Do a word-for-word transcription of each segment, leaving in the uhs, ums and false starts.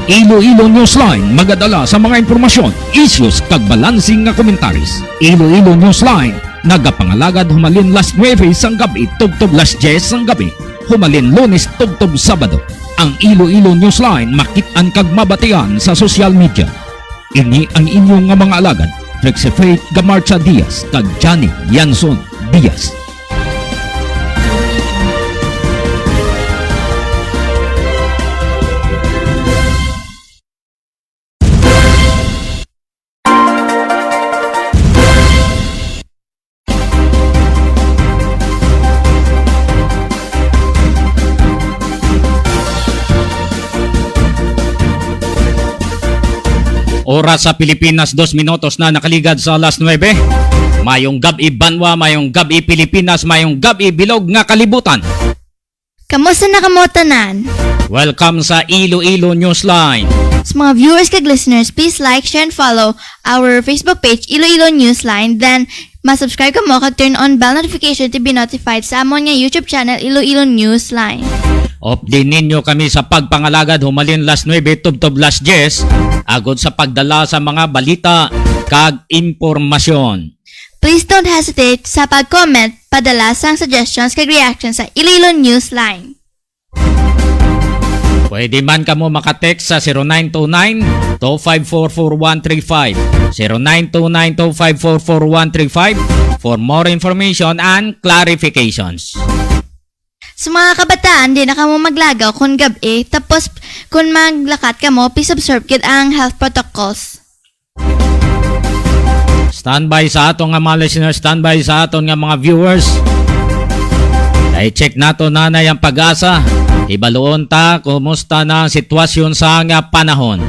Iloilo Newsline magadala sa mga impormasyon, issues, kag balansing nga komentaris. Iloilo Newsline nagapangalagad humalin las nuebe sang gab-i tubtob las dyes sang gab-i, humalin Lunes tubtob Sabado. Ang Iloilo Newsline makit-an kag mabatian sa social media. Ini ang inyo nga mga alagad, Trixie Faith Gamarcha Diaz kag Johnny Yanson Diaz. Oras sa Pilipinas, dos minutos na nakaligad sa alas nuebe. Mayong gab-i, banwa, mayong gab-i, Pilipinas, mayong gab-i, bilog nga kalibutan. Kamusta na kamo tanan? Welcome sa Iloilo Newsline. Sa mga viewers kag listeners, please like, share, and follow our Facebook page, Iloilo Newsline. Then, ma-subscribe kamo kag turn on bell notification to be notified sa amon nga YouTube channel, Iloilo Newsline. Update ninyo kami sa pagpangalagad humalin las nuebe tubtob las dyes, agod sa pagdala sa mga balita kag impormasyon. Please don't hesitate sa pag-comment, padala sang suggestions kag reactions sa Iloilo Newsline. Pwede man kamo maka-text sa zero nine two nine, two five four, four one three five, zero nine two nine, two five four, four one three five, for more information and clarifications. Sa mga kabataan, di na kamo maglagaw kun gab-i, tapos kun maglakat kamo, please observe gid ang health protocols. Standby sa aton nga mga listeners, standby sa aton nga mga viewers. I-check nato na na ang PAGASA. Ibaluon ta kumusta na ang sitwasyon sa nga panahon.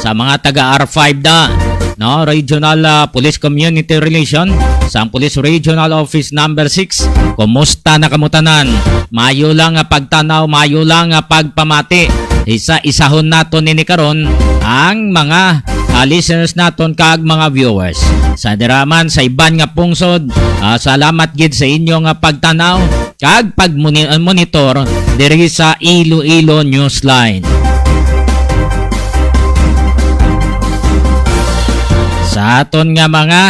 Sa mga taga R five da, no, Regional, ah, Police Community Relation, sa Police Regional Office Number Six, kumusta na kamo tanan? Mayo lang nga pagtanaw, mayo lang nga pagpamati. Isa-isahon naton nini karon ang mga, ah, listeners naton kag mga viewers. Sa dira man sa iban nga pungsod, ah, salamat gid sa inyo nga pagtanaw kag pagmoni-, monitor diri sa Iloilo Newsline. Sa aton nga mga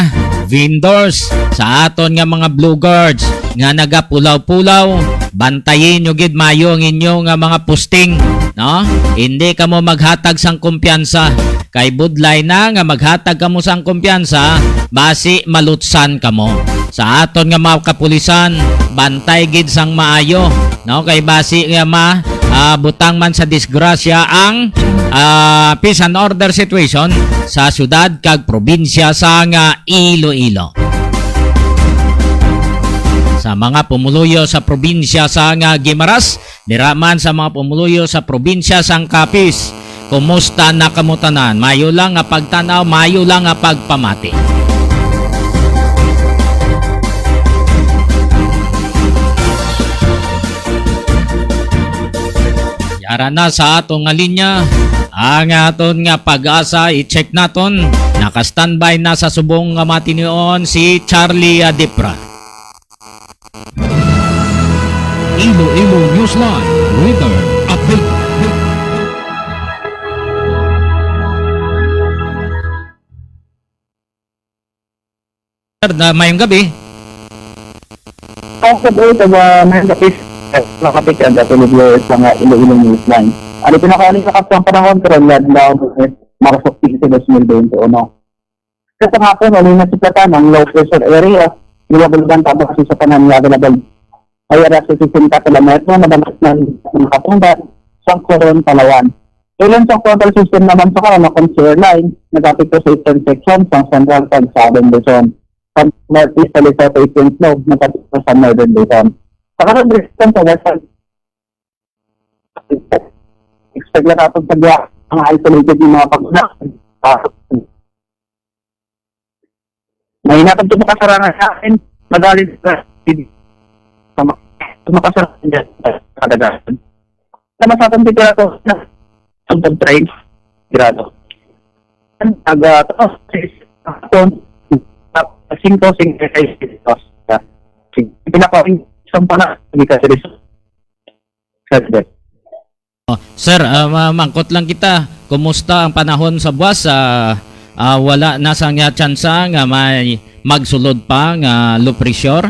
vendors, sa aton nga mga bloggers nga nagapulaw-pulaw, bantayi nyo gid mayo ang inyo nga mga posting, no? Hindi kamo maghatag sang kumpiyansa, kay budlay na nga maghatag kamo sang kumpiyansa, basi malutsan kamo. Sa aton nga mga kapulisan, bantay gid sang maayo, no? Kay basi nga ma-, ah, butang man sa disgrasya ang, ah, peace and order situation sa syudad kag probinsya sa nga Iloilo. Sa mga pumuluyo sa probinsya sa nga Guimaras, dira man sa mga pumuluyo sa probinsya sang Capiz, kumusta na kamo tanan? Mayo lang nga pagtanaw, mayo lang nga pagpamati. Yara na sa aton nga linya ang aton nga PAGASA. I-check naton. Naka-standby na sa subong nga matinion si Charlie Adipra. Iloilo Newsline Weather Update. Sir, na, mayong gabi. Ang sa buhay sa mga mayong gabi, nakapit ang Gatulog Viewers sa mga Iloilo Newsline. Ano pinakauli sa kapsang panahon, karon nga adlaw, Marso quince, dos mil twenty-uno. Sa hapon, wala na siklatan ang low pressure area, niwabulugan pa ba sa tanan nga available. Kaya ra sa sesenta kilometro, nabanat na ang mga katungdan sa Coron, Palawan. Ilan sa frontal system naman sa karon akong airline, nagapit sa eastern section sang Central kag Southern Luzon. Sa northeast sa Lesotho, eastern slope, nagapit sa Northern Luzon. Sa karon, diri sa western, expect lang natin sa biya, mga isolated yung mga pag-, ah, May natag sa makasarangan sa akin, madali sa sa ma-, sa makasarangan dyan, sa kadagatan. Sa masakang sigurado na, sa train, sigurado. Ang taga, tapos, hapon, singko, singko, singko, sige, pinakain, isang pala, hindi ka seryoso. Sir, Oh, sir, ah, ma-, mangkot lang kita. Kumusta ang panahon sa buwas? Ah, ah, wala na sang, ah, tsansa nga may magsulod pa nga low pressure?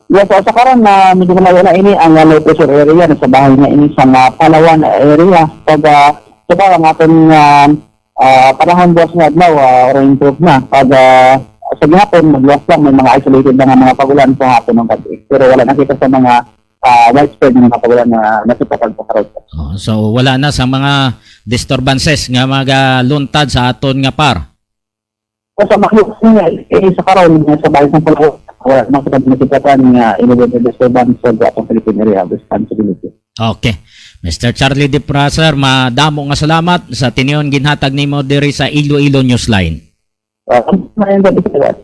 Yes, ah, sa karon na medyo malayo na ini ang, ah, low pressure area, nasa bahin na ini sa, ah, Palawan area. Pag, ah, sa ba ang aton, ah, ah, panahon buwas nga adlaw, ah, or improve na. Pag, ah, sa gihapon, magluwas lang, may mga isolated na nga mga pagulan sa hapon ng gabi. Pero wala na kita sa mga, ah, widespread nga mga pagulan nga nasa patag sa karon. Oh, so wala na sa mga disturbances nga magaluntad sa aton nga par. Sa mga niya, eh, sa karon, nga sa bayan sa Palawan, wala na kita nakikita nga incident of disturbance sa atong Philippine Area of Responsibility. Okay. Mister Charlie Dipra, sir, madamo nga salamat sa tinion ginhatag nimo diri sa Iloilo Newsline. Ah, ang mga yung gabi, sir.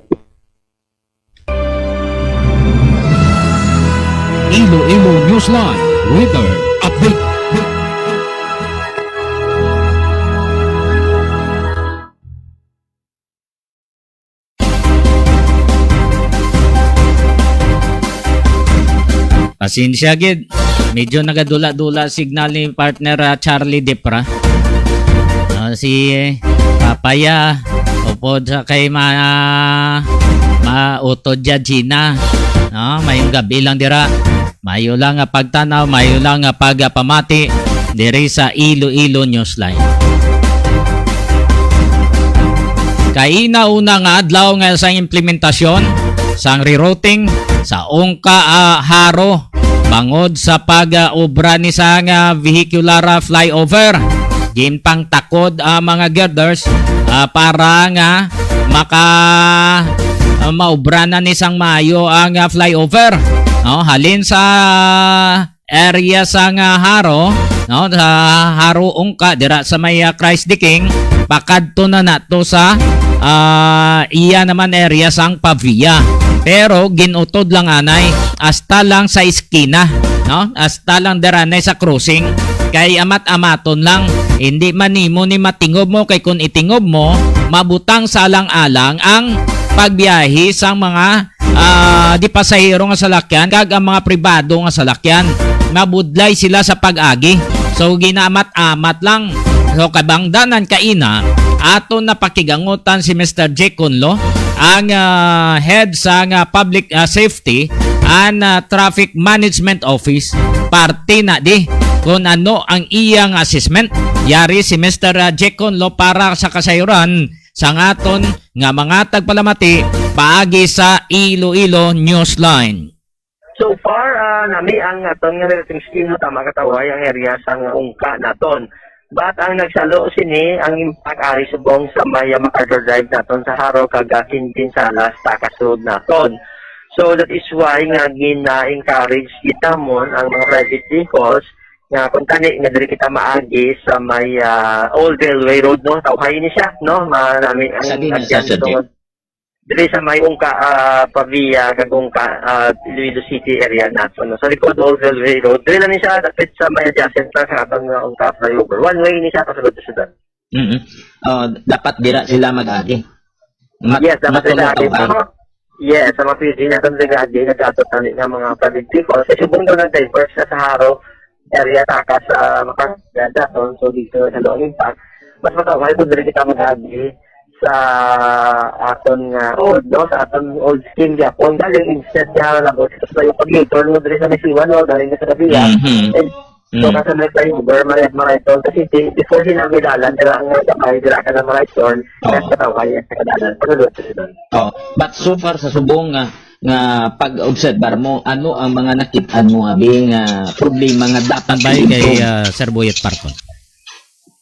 Iloilo Newsline Weather Update. Pasensya gid. Medyo nagadula-dula signal ni partner, ah, Charlie Dipra. Ah, si Papaya, upod sa kay ma-, ma-, Uto Jajina. No, mayong gabi lang dira. Mayo lang nga pagtanaw, mayo lang nga pagpamati diri sa Iloilo Newsline. Kaina una nga adlaw nga sang implementasyon sang rerouting sa Ungka, ah, Jaro bangod sa pag-obra ni sang, ah, vehicular, ah, flyover. Ginpangtakod ang mga girders, ah, para nga maka, ah, maobra na ni sang maayo ang, ah, flyover. No, halin sa area sang, ah, Jaro, no, sa Jaro Ungka, dira sa may, ah, Christ the King, pakadto na nato sa, ah, iya naman area sang Pavia. Pero ginutod lang anay, hasta lang sa eskina, no? Hasta lang dira anay sa crossing. Kay amat-amaton lang, hindi man nimo ni matingob mo, kay kung itingob mo, mabutang sa alang-alang ang pagbiyahe sang mga, ah, di pasahero nga salakyan kag ang mga pribado nga salakyan. Mabudlay sila sa pag-agi. So, ginamat-amat lang. So, kabangdanan kaina, aton napakigangutan si Mister Jake Conlo, ang, ah, head sa nga public, ah, safety and, ah, traffic management office. Parte na di kung ano ang iyang assessment. Yari si Mister, ah, Jake Conlo para sa kasayuran sang aton nga mga tagpalamati paagi sa Iloilo Newsline. So far, ah, nami ang aton nga rerouting scheme, no, tama, Katawhay, ang area sang Ungka naton. But ang nagsalo sini, ang impact ari subong sa may, ah, MacArthur Drive naton sa Jaro kag, ah, Quintin Salas, Tacas Road naton. So that is why nga gina-encourage kita mo ang mga private vehicles nga kung tani nga diri kita maagi sa may, ah, old railway road, no? Tawhay ni siya, no? Ma-, nami ang Sabi na sa agyan subject. Tungod diri sa may Ungka, ah, Pavia, kag Ungka, ah, Iloilo City area naton, no? Sa likod old railway road, diri lang ni siya, dapit sa may adjacent pa sa atong, ah, Ungka flyover. One way ni siya, pasulod sa syudad. Mm-mm. Ah, dapat dira sila mag-agi. Mat-, Yes, dapat matulog sila agi. Ang Pero, yes, sa mga P G naton, sila agi, nag-ato tani nga mga public vehicles. Kasi subong daw nag-diverse na sa Jaro, area, Tacas, sa Makasdaton, so dito sa Loong Impact. Mas matawag kung dili kita mag-agi sa aton nga old, no? Sa aton old scheme gyapon. Galing instead nga nabot sa yung pag-later mo diri sa Misiwan, no? Galing na sa Davila. Mhm. And so, Mm. kasi may flyover, may, may ito. Kasi di, before sinabi dalan, dira ang may, dira ka na may turn, Oo. Kaya sa tawag, yan, sa dalan. Pero doon, sa dalan. Oh, but so far sa subong nga, nga pag-obserbar mo, ano ang mga nakit-an mo, abi, nga problema nga dapat Standby kay, i-improve? Ah, Sir Boyet Parton.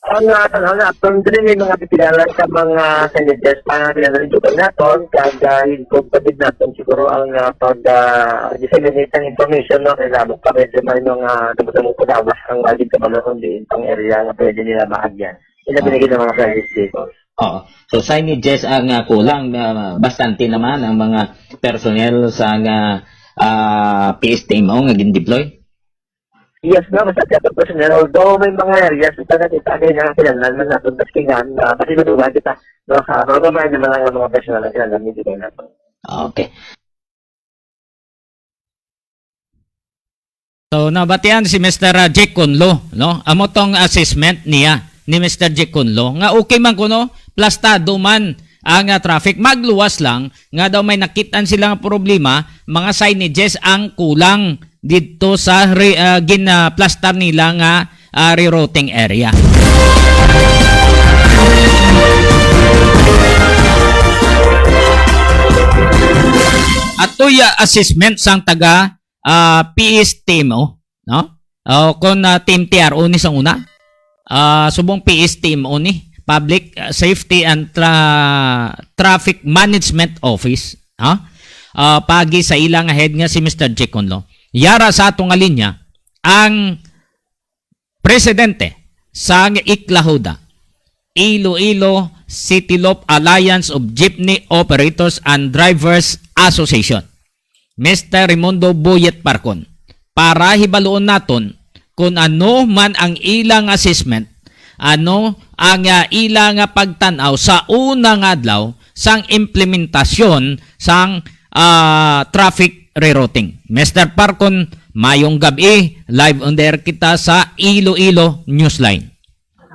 Ang, ah, tanaw naton, dili may mga pipilian sa mga signatures pa nga pinanalidukan naton, kag, ah, improve pa gid naton siguro ang, ah, pag, ah, disseminate ng information, no, kay labot pa medyo may mga damo-damo pa daw ang wala gid kabalo kung diin pang area nga pwede nila maagyan. Ila Ah. binigyan ng mga private vehicles. Oo. So, signages ang, ah, kulang, ah, bastante naman ang mga personnel sa nga, ah, P S T M O nga gin-deploy? Yes, no, basta siya personnel. Although may mga areas, ito na kita, kaya nga kailangan man natin taskingan, ah, kasi maduwa kita, no, sa mga babae naman ang mga personal na kailangan, hindi ko na. Okay. So, nabatian si Mister Jake Conlo, no? Amo tong assessment niya. ni Mister Jack Conlo nga okay man kuno, plastado man ang, ah, traffic. Magluwas lang nga daw may nakitaan sila nga problema, mga signages ang kulang didto sa re-, ah, ginaplastar nila nga, ah, rerouting area. Atoy, ah, assessment sang taga, ah, P S T M O, no? O kon, ah, Team T R O ni sang una. Ah, subong P S T M O ni, Public, ah, Safety and Tra-, Traffic Management Office, ha? Ah, pagi sa ila nga head nga si Mister Jack Conlo. Yara sa ato nga linya ang presidente sang Iklahuda, Iloilo City Loop Alliance of Jeepney Operators and Drivers Association, Mister Raimundo Boyet Parcon, para hibaluon naton kon ano man ang ilang assessment, ano ang, ah, ila nga pagtan-aw sa una nga adlaw sang implementasyon sang, ah, traffic rerouting. Mister Parcon, mayong gab-i. Live on the air kita sa Iloilo Newsline.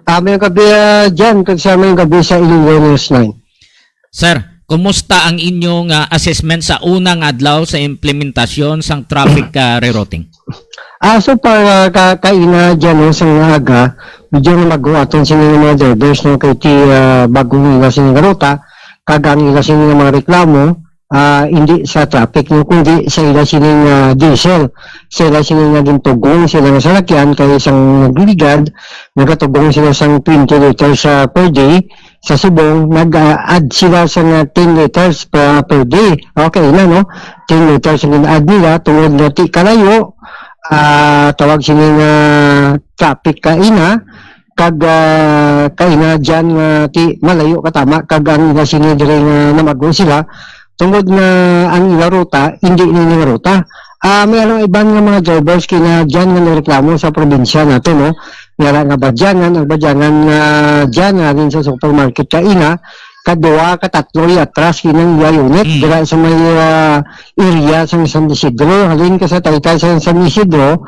Ah, mayong gabi, ah, Jan, kag sa mayong gabi sa Iloilo Newsline. Sir, kumusta ang inyong, ah, assessment sa unang adlaw sa implementasyon sang traffic, ah, rerouting? Ah, so far, ah, ka, kaina dyan, no, sa mga aga, medyo nga maguaton sila ng mga drivers, no, kay ti, ah, bago nila sila nga ruta, kag ang ila sila nga mga reklamo, ah, hindi sa traffic, no, kundi sa ila sila nga diesel, sa ila sila nga gintugong sila nga salakyan, kay isang nagligad, nagatugong sila sang twenty liters, ah, per day, sa subong, nag-add sila sa nga ten liters pa per day. Okay na, no? Ten liters ang gin-add nila tungod nga ti kalayo, ah, tawag sini nga traffic kaina, kag, ah, kaina dyan nga ti malayo katama, kag ang ila sini diri nga namago sila, tungod nga ang ila ruta, hindi nila nga ruta. Ah, may alang iban nga mga drivers kina dyan nga nareklamo sa probinsya nato, no? Yara nga Badyangan, ang Badyangan nga dyan, halin sa supermarket kaina, kaduha, katatlo, iatras kina iya unit, Mm. dira sa may, ah, area sa San Isidro, halin ka sa taytay sa San Isidro,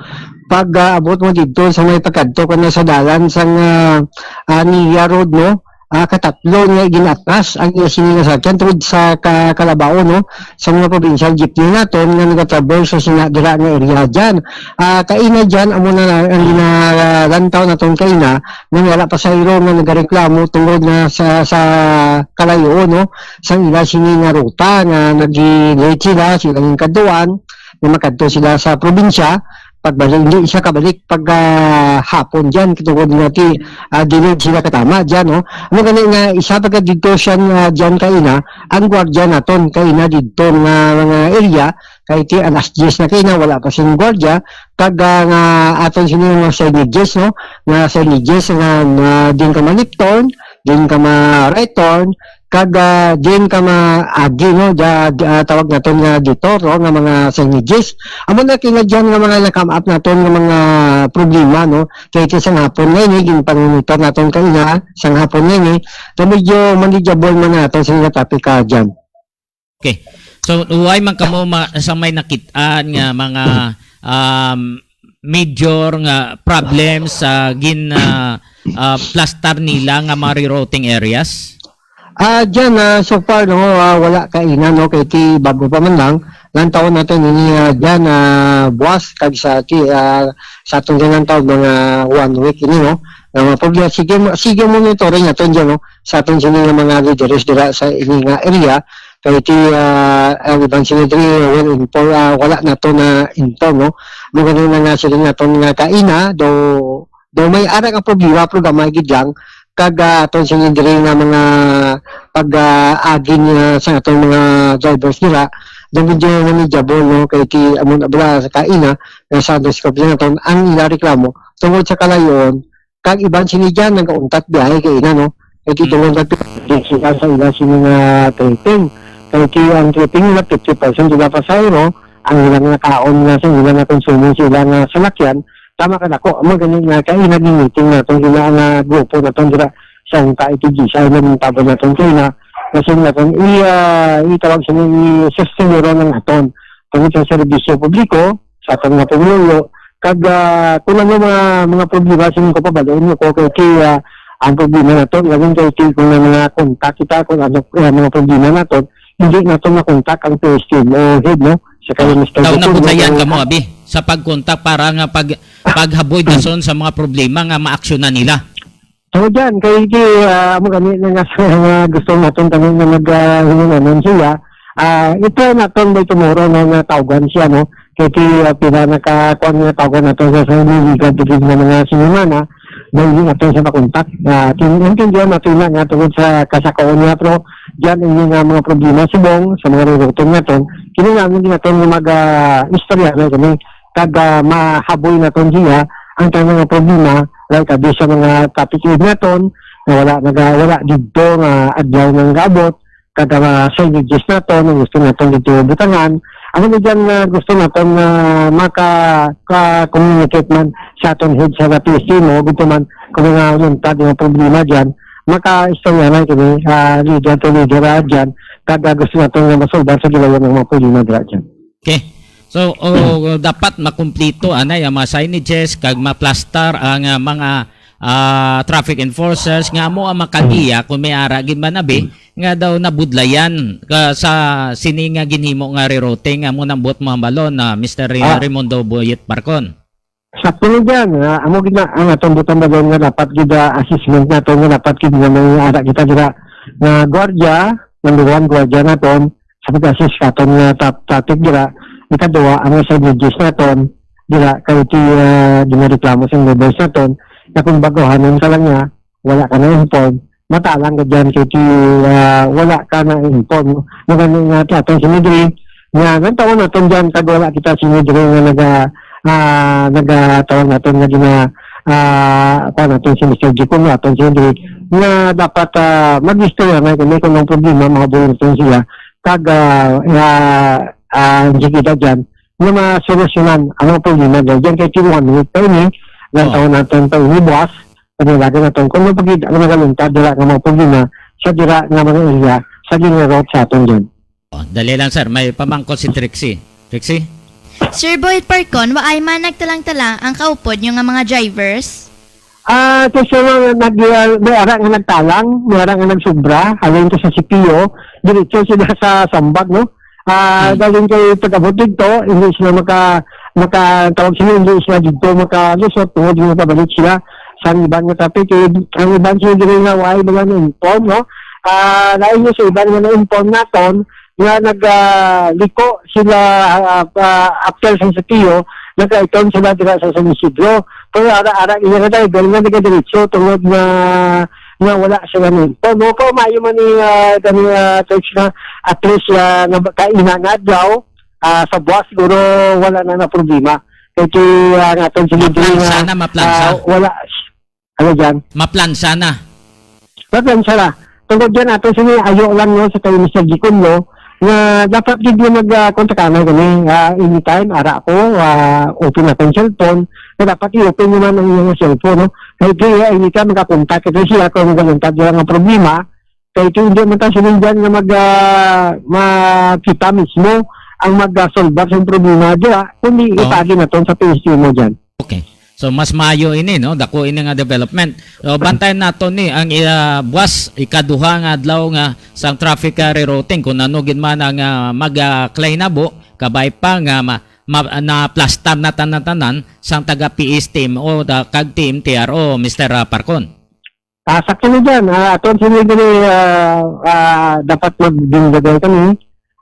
pag, ah, abot mo dito sa may pagkadto ka na sa dalan sang, ah, ah, Nia Road, no? Ah, katatlo nga ginatras ang iya sini nga sakyan tungod sa ka-, kalabaw, no? Sa mga provincial jeepney naton nga nagatraverse sa sina dira nga area dyan. Ah, kaina dyan, amo na lang ang ginalantaw naton kaina, nga wala pasahero nga nagareklamo tungod na sa, sa kalayo, no? Sang ila sini nga ruta nga nag-late sila, sila yung kaduan, nga makadto sila sa probinsya, pagbalik, hindi siya kabalik pag, ah, hapon dyan, tungod nga ti, ah, delayed sila katama dyan, no? Ano gani nga isa pa ka dito siya nga dyan kaina, ang gwardiya naton kaina dito nga mga area, kay ti alas diyes na kaina, wala pa sing gwardiya, kag, ah, nga aton sini mga signages, no? Nga signages nga, nga din ka ma-left turn, din ka ma-right turn, kag, ah, din ka maagi, no, da, da, tawag naton nga detour, no, nga mga signages. Amo na kinadyan nga mga na-come up naton nga mga problema, no, kay ti sang hapon nga ini, ginpangunitor naton kanina, sang hapon nga ini, so medyo manageable man naton sa mga topic ka dyan. Okay. So, why man kamo ma-, sa may nakitaan nga mga, um, major nga problems sa gin, ah, ah, plastar nila nga mga rerouting areas? Ah, dyan, ah, so far, no, ah, wala kaina, no, kay ti bago pa man lang, lang taon natin ini, ah, dyan, ah, buwas, kag sa ti, ah, sa atong dyan lang taon, mga one week ini, no, nga mga problema. Sige, mo- sige, monitoring natin dyan, no, sa aton sini nga mga leaders dira sa ini nga area, kay ti, ah, ang iban sini diri, well, info, ah, wala nato na info, no, mo gani na nga sila naton nga kaina, do, do may ara nga problema, pero gamay gid lang, kag, ah, aton sini diri nga mga pag, ah, agi niya sa aton mga drivers dira, do medyo manageable, no, kay ti amo na bala sa kaina, nga sa description naton, ang ila reklamo, tungod sa kalayon, kag iban sini dyan, nagauntat biyahe kaina, no, kay ti Mm. tungod na pi-, sila sa ila sini nga tripping, kay ti ang tripping nila fifty percent sila pasahero, ang ilang nakaon nga sa ilang nakonsumo sa ilang, ah, salakyan, tama ka nako, amo gani nga kaina ni meeting naton ila nga grupo naton dira sa Unta Itigisa, ila ning tabon naton kaina, kasi naton i, ah, itawag sa mga i-, sustento ng aton. Tungod sa serbisyo publiko, sa aton nga pumuluyo, kag, ah, kung ano mga, mga problema sa inyong kapabalon nyo ko, kay, kay, ah, Ang problema naton, labi kay ti-, kung may mga kontak kita, kung ano, eh, mga problema naton, hindi naton makontak ang P S T M O head, no? Sa kay Ah, Mister daw Joaquin, nabudlayan no? Kamo, abi, sa pagkontak para nga pag, paghaboy dason sa mga problema nga maaksyonan nila. So, dyan, kay di, ah, amo gani na nga sa mga gusto naton kami nga mag, ah, hinunanan siya. Ah, ito naton by tomorrow na natawgan siya, no? Kay ti, ah, pila nakakuan nga tawgan naton sa, sa nililigad dito nga mga sinimana, na hindi naton siya makontak. Ah, tin-, intindihan naton na nga tungod sa kasakaon niya, pero dyan ang nga mga problema subong sa mga rerouting naton. Kinahanglan din naton nga mag, ah, istorya na kami. Kag, ah, mahaboy naton siya ang tanang nga problema, like, abi sa mga traffic aid naton, na wala naga-, wala didto nga adlaw nga gaabot, kag, ah, signages naton, ang gusto naton didto butangan. Ano na dyan nga gusto naton nga maka-, ka-communicate man sa aton head sa P S T M O, dito man, kung mga luntad nga problema dyan, maka-istorya na kini, ah, leader to leader, ah, dyan, kag, ah, gusto naton nga masolbar sa gilayon ang mga problema dira dyan. Okay. So, oh, dapat makumplito anay ang mga signages kag maplastar ang, ah, mga, ah, traffic enforcers nga amo ang makagiya kung may ara gid man abi nga daw nabudlayan ka sa sini nga ginhimo nga rerouting. Amo nang buot mo hambalon na Mister Re-, Ah. Raimundo Boyet Barcon. Sakto ni dyan, ah, amo gid na ang atong buot hambalon nga dapat gid, ah, assessment nato nga dapat gid nga may ara kita dira nga gwardiya, number one, gwardiya naton, sa pag-assist sa aton nga tra-, traffic dira. Ikaduha, ang signages naton dira kay ti, ah, ginareklamo sa neighbors naton na kung baguhanon ka lang niya, wala ka na-inform, matalang ka dyan kay ti, ah, wala ka na-inform. Magani nga ti aton si Midri, nga nagtawag naton dyan kag wala kita si Midri nga naga, ah, nagatawag naton nga gina, ah, kuwan naton si Mister Jikon naton si Midri nga dapat, ah, mag-istorya na kung may kung problema, mahabulin naton siya. Kag, ah, ah, ah, hindi kita dyan nga masolusyonan ang mga problema dyan. Dyan kay ti one week pa ini, Oh. nagtawag naton pa ini buwas, panilagan naton kung ano pagid ang nagaluntad dira nga mga problema sa dira nga mga area sa ginroute sa aton dyan. Oh, dali lang, sir. May pamangkot si Trixie. Trixie? Sir Boy Parcon, waay man nagtalang-talang ang kaupod nyo nga mga drivers? Ah, to, sir, mga nag-, ah, may ara nga nagtalang, may ara nga nagsubra, halin to sa C P O, diretso sila sa sambag, no? Ah, Hmm. galing kay pag-abot dito, hindi sila maka-, maka-, tawag sila, hindi sila dito makalusot, tungod yung pabalik sila sa iban nga traffic. Eh, ang iban sila diri nga waay mga na-inform, no? Ah, dahil sa iban nga na-inform naton, nga nag, ah, liko sila, ah, ah, after sa C P O, nagkaiton sila dira sa San Isidro. Pero ara-ara iya nga driver nga nagadiretso tungod nga, nga wala sila nito. No, pero maayo man ni, ah, gani, ah, church na at least, ah, nga kaina nga adlaw, ah, sa buwas siguro wala na na problema. Kay ti, ah, ang aton sa Maplansa nga, na, maplansa. ah, wala. Ano dyan? Maplansa na. Maplansa na. Tungod dyan, ato sini ayo lang, no, sa kay Mister Gicon, no, nga dapat gid nga mag, ah, kontakan na gani, ah, anytime, ara ako, ah, open na ang cellphone, nga dapat i-open nyo man ang inyong cellphone, no? Kay di, ah, anytime makakontak kita siya kung nagaluntad nila nga problema, kay kung hindi man ta sila dyan nga mag, ah, makita mismo ang mag, ah, solve sa problema dira, kundi Oh. itagi naton sa P S T mo dyan. Okay. So, mas maayo ini, no? Dako ini nga development. So, bantayan naton ni ang, ah, buwas, ikaduha nga adlaw nga sang traffic, ah, rerouting. Kung ano gid man ang, ah, mag, ah, kahinabo, kabay pa nga ma-, ma-, naplastar na tanan-tanan sang taga P S T M O, ta-, kag T M T R O, Mister, ah, Parcon. Ah, sakto na dyan. Ah, aton sini diri, ah, ah, dapat magbingay kami,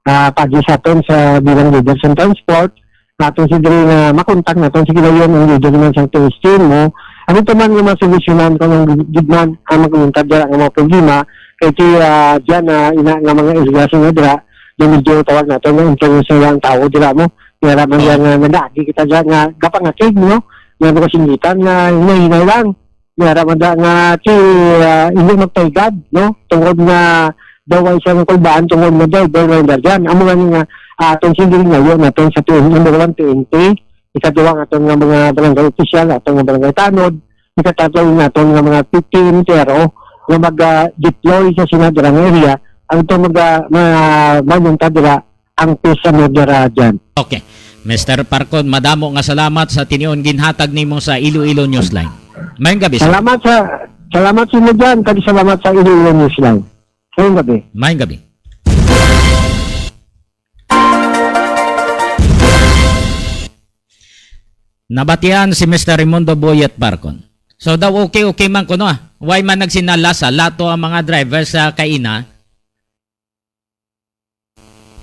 ah, pagi sa aton sa bilang leader sa transport. Aton si diri nga makontak naton si Gilayon ang leader man sa P S T M O. Ano to man nga masolusyonan kung ang gid man ang magluntad dira nga mga problema. Kay ti, ah, dyan na ina nga mga area sa dira, na medyo tawag naton nga influencer ang tao dira mo. Kaya man Oh. dyan nga nagagi kita dyan nga gapangatig, no? Nga mga singitan nga hinay-hinay lang. May ara man da nga ti, ah, hindi magpaigad, no? Tungod nga daw ay siya ng kulbaan, tungod nga driver nga yung guardian. Amo nga ni nga, ah, atong sindiling ngayon natin sa P N, number one, P N P. Ikaduha nga atong nga mga barangay official, atong nga barangay tanod. Ikatatlo nga atong nga mga P T M T R O nga mag, ah, deploy sa sina dira nga area. Ang itong mag, ah, ma-, manunta dira ang peace and order, ah, dyan. Okay. Mister Parcon, madamo nga salamat sa tinion ginhatag nimo sa Iloilo Newsline. Mayong gabi, sir. Salamat sa, Salamat sa inyo dyan, kag salamat sa Iloilo Newsline. Ngayong gabi. Maayong gabi. Nabatian si Mister Raimundo Boyet Barcon. So daw okay, okay man kuno, ah. Why man nagsinala sa lato ang mga driver sa kaina?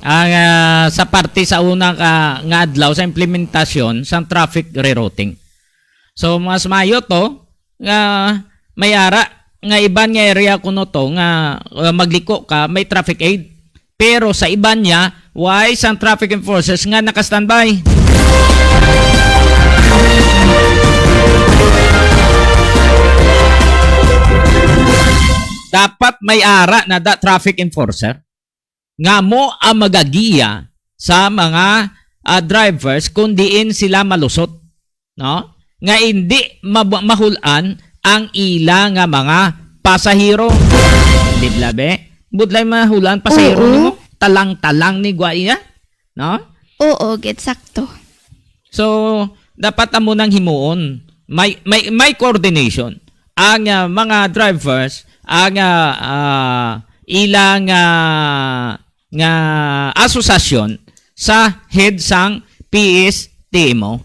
Ang, ah, sa parte sa una ka, nga adlaw sa implementasyon sang traffic rerouting. So mas maayo to nga may ara nga iban nga area kuno to nga, uh, magliko ka, may traffic aid. Pero sa iban niya, why sang traffic enforcers nga naka-standby? Dapat may ara na da traffic enforcer nga mo ang magagiya sa mga, ah, drivers kung diin sila malusot, no? Nga indi mab-, mahul-an ang ila nga mga pasahero. Di ba, be? Budlay mahul-an pasahero Oo. nimo? Talang-talang ni gwa iya, no? Oo, gid, sakto. So, dapat amo nang himuon. May, may, may coordination. Ang, ah, mga drivers, ang, ah, ah, ilang, ah, nga asosasyon sa head sang P S T M O.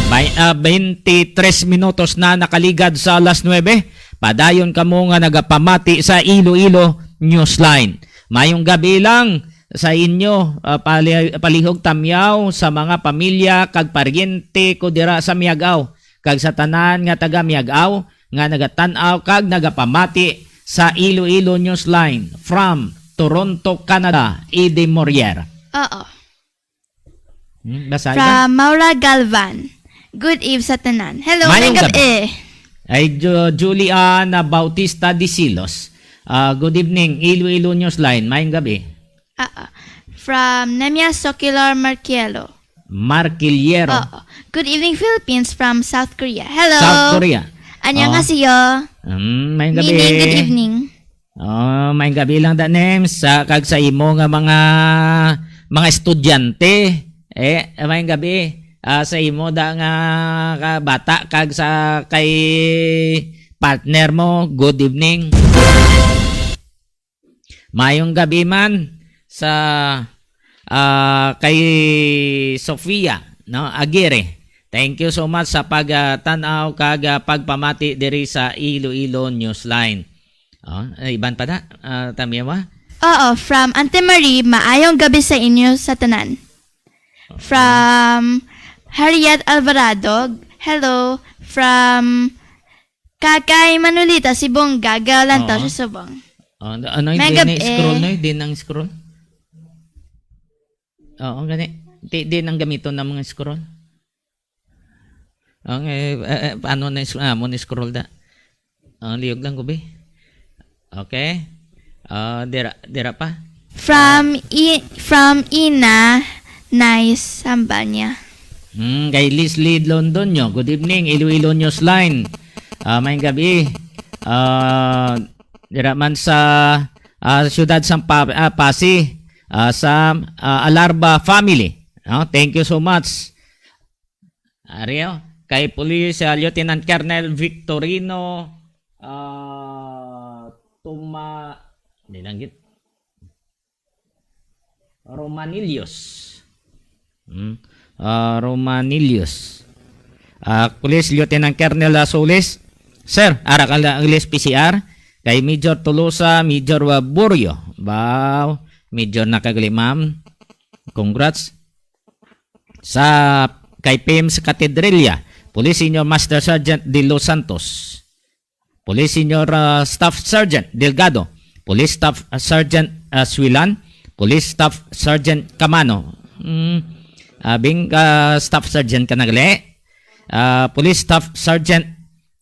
May, ah, twenty-three minutos na nakaligad sa alas nuebe. Padayon kamo nga nagapamati sa Iloilo Newsline. Mayong gabi lang sa inyo, ah, pali-, palihog tamyaw sa mga pamilya kag paryente ko dira sa Miag-ao, kag sa tanan nga taga Miag-ao nga nagatan-aw kag nagapamati sa Iloilo Newsline. From Toronto, Canada, Eddie Morier. Oo. Hmm, basa iba? From Maura Galvan. Good eve sa tanan. Hello, Mayong mayong gabi. gabi. Ay, Ju-, Juliana Bautista de Silos. Ah, good evening, Iloilo Newsline. Mayong gabi. Ah, ah. From Nemia Socular Marquielo. Marquillero. Oo. Good evening, Philippines, from South Korea. Hello. South Korea. 안녕하세요. Oh. Mm, mayong gabi. Meaning, good evening. Oh, mayong gabi lang da, Nems, sa, kag sa imo nga mga, mga estudyante. Eh, mayong gabi. Ah, sa imo da nga ka-, bata kag sa kay partner mo, good evening. Mayong gabi man sa, ah, kay Sofia, no, Aguirre. Thank you so much sa pag, ah, tan-aw kag, ah, pagpamati diri sa Iloilo Newsline. Oh, eh, iban pa da, ah, Tamiyawa? Oo, from Ante Marie, maayong gabi sa inyo sa tanan. Oo. From Harriet Alvarado, hello. From Kakay Manolita, Sibonga, Galantaw Oo. sa Subong. Oh, ano, May hindi na gabi. scroll, no? Hindi nang scroll. Oo, gani. Di, di nang gamiton ng mga scroll. Ang, eh, eh, eh, paano na is-, ah, mo ni scroll da? Ah, liyog lang, gubi. Okay. Ah, dira, dira pa. From i-, from Ina, nice, sambal niya. Hmm, kay Leslie Londonio. Good evening, Iloilo Newsline. Ah, mayong gabi. Ah, dira man sa, ah, siyudad sang Pa-, ah, Passi, ah, sa, ah, Alarba family. No? Thank you so much. Ari, oh. Kay Police, ah, Lieutenant Colonel Victorino, ah, Tuma-, di lang git-, Romanillos. Hmm. Ah, Romanillos. Ah, Police Lieutenant Colonel, ah, Solis. Sir, ara ka lang ang list P C R. Kay Major Tolosa, Major, ah, Borio. Wow, Major na kagali, ma'am. Congrats. Sa kay P M sa Katedrilla, Police Senior Master Sergeant De Los Santos, Police Senior, ah, Staff Sergeant Delgado, Police Staff, ah, Sergeant, ah, Swilan, Police Staff Sergeant Camano. Hmm, ah, bing, ah, Staff Sergeant ka na gali? Ah, Police Staff Sergeant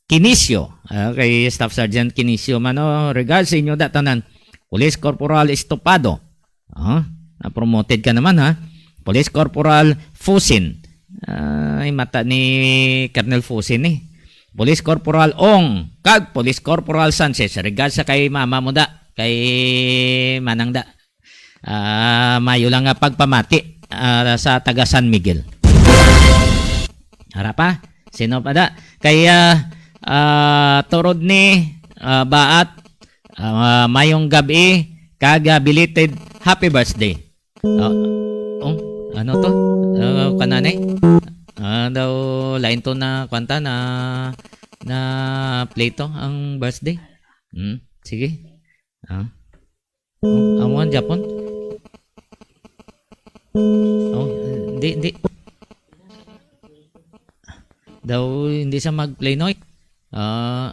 Kinisio. Ah, kay Staff Sergeant Kinisio man, oh, regards sa inyo da tanan. Police Corporal Estopado. Ah, na-promoted ka naman, ha? Police Corporal Fusin. Ay, mata ni Colonel Fusin, eh. Police Corporal Ong kag Police Corporal Sanchez. Regards sa kay mama mo da, kay manang da. Ah, mayo lang nga pagpamati, ah, sa taga San Miguel. Ara pa? Sino pa da? Kay, ah, Ah, Torod ni, ah, Baat, ah, mayong gab-i, kag, ah, belated happy birthday. Ah, oh, ano to? Ah, kananay? Ah, daw, lain to na, kwanta na, na play to, ang birthday. Hmm, sige. Ah. Oh, amo ang Japon? Oh, hindi, hindi. Daw, hindi siya mag-play, no? Ah,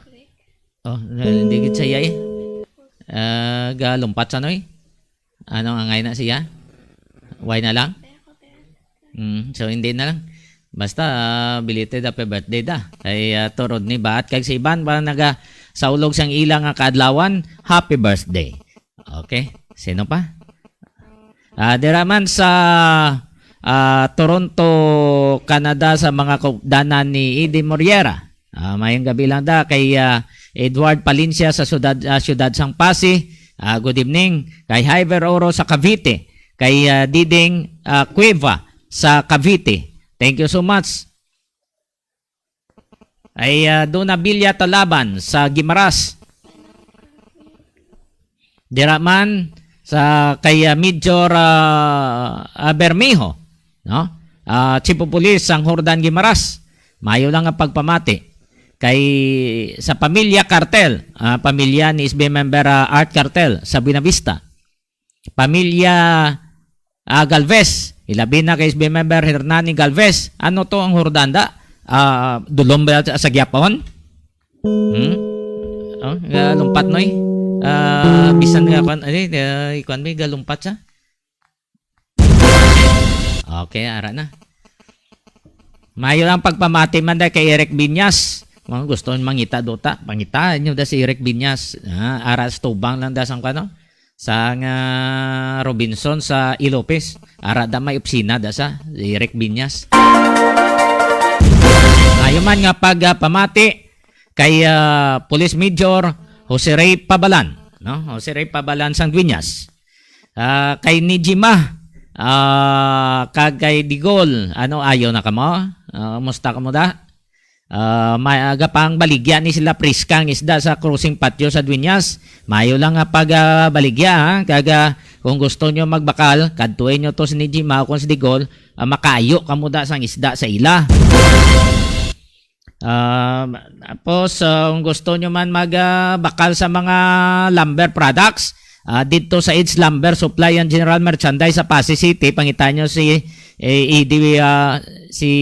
oh, hindi gid siya, eh. Ah, galumpat siya, no, eh? Ano, angay na siya? Why na lang? Mm, so, hindi na lang. Basta, ah, belated happy birthday da. Kay, ah, Torod ni Baat kag si Iban ba naga saulog sang ila nga kaadlawan, happy birthday. Okay. Sino pa? Ah, dira man sa, ah, Toronto, Canada, sa mga kaupdanan ni Eddie Moriera. Ah, mayong gabi lang da kay, ah, Edward Palencia sa siyudad, ah, siyudad sang Passi. Ah, good evening. Kay Hyver Oro sa Cavite. Kay, ah, Diding, ah, Cueva sa Cavite. Thank you so much. Ay, ah, Dona Bilya Talaban sa Guimaras. Dira man sa kay, ah, Major, ah, ah, Bermejo, no? Ah, Chief of Police sang Jordan Guimaras. Mayo lang ang pagpamati kay sa pamilya Cartel, ah, pamilya ni S B member, ah, Art Cartel sa Buenavista. Pamilya, ah, Galvez, ilabi na kay S B member Hernani Galvez. Ano to ang Jordan da? Ah, dulom ba sa, sa gyapon? Hmm? Oh, nga lumpat, Noy. Ah, bisan nga kwan, ay, ah, ikwan may galumpat siya. Okay, ara na. Mayo lang pagpamati man da kay Eric Binyas. Mga gusto mangita dota, pangitaan nyo da si Eric Binyas. Ah, ara sa tubang lang da sang kano. Sang, ah, Robinson sa Ilopez. Ara da may opisina da sa Eric Binyas. Mayo man nga pagpamati kay, ah, Police Major Jose Ray Pabalan, no? Jose Ray Pabalan sang Dueñas. Ah, kay Nijima, ah, kag kay Digol, ano, ayo na kamo? Ah, musta kamo da? Ah, maaga pang baligya ni sila priska ang isda sa crossing patio sa Dueñas. Mayo lang nga pag, ah, baligya, ha? Kag, ah, kung gusto nyo magbakal, kadtuin nyo to si Nijima o kung si Digol, ah, makaayo kamo da sang isda sa ila. Ah, tapos, ah, kung gusto nyo man mag, ah, bakal sa mga lumber products, ah, dito sa Ed's Lumber Supply and General Merchandise sa Passi City, pangitaan nyo si, eh, Ed, ah, si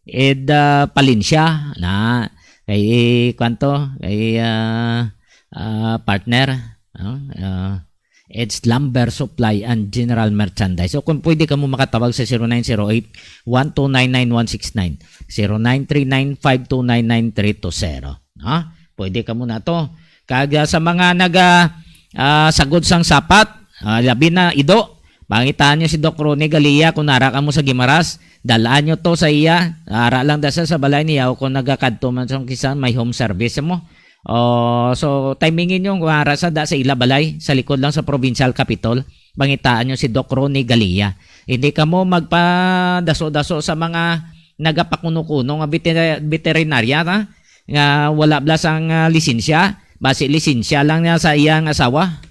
Ed, ah, Palencia na kay, kwanto, kay, ah, ah, partner, no? Ah, Ed's Lumber Supply and General Merchandise. O kung pwede kamo makatawag sa zero nine zero eight, one two nine nine one six nine, zero nine three nine five two nine nine three two zero. Ha? Pwede kamo na to. Kag, ah, sa mga naga, ah, sagod sang sapat, ah, labi na ido, pangitaan nyo si Doc Ronnie Galia kung nara kamo sa Guimaras, dalaan nyo to sa iya, ara lang da sa, sa balay niya o kung nagakadto man sa kisa may home service mo. Oh, so, timingin nyo kung ara sa da sa ila balay, sa likod lang sa provincial capitol, pangitaan nyo si Doc Ronnie Galia. Hindi kamo magpadaso-daso sa mga nagapakuno-kuno nga veterinarya, veterinarya, ha? Nga wala bala sang, ah, lisensya, basi lisensya lang niya sa iyang asawa.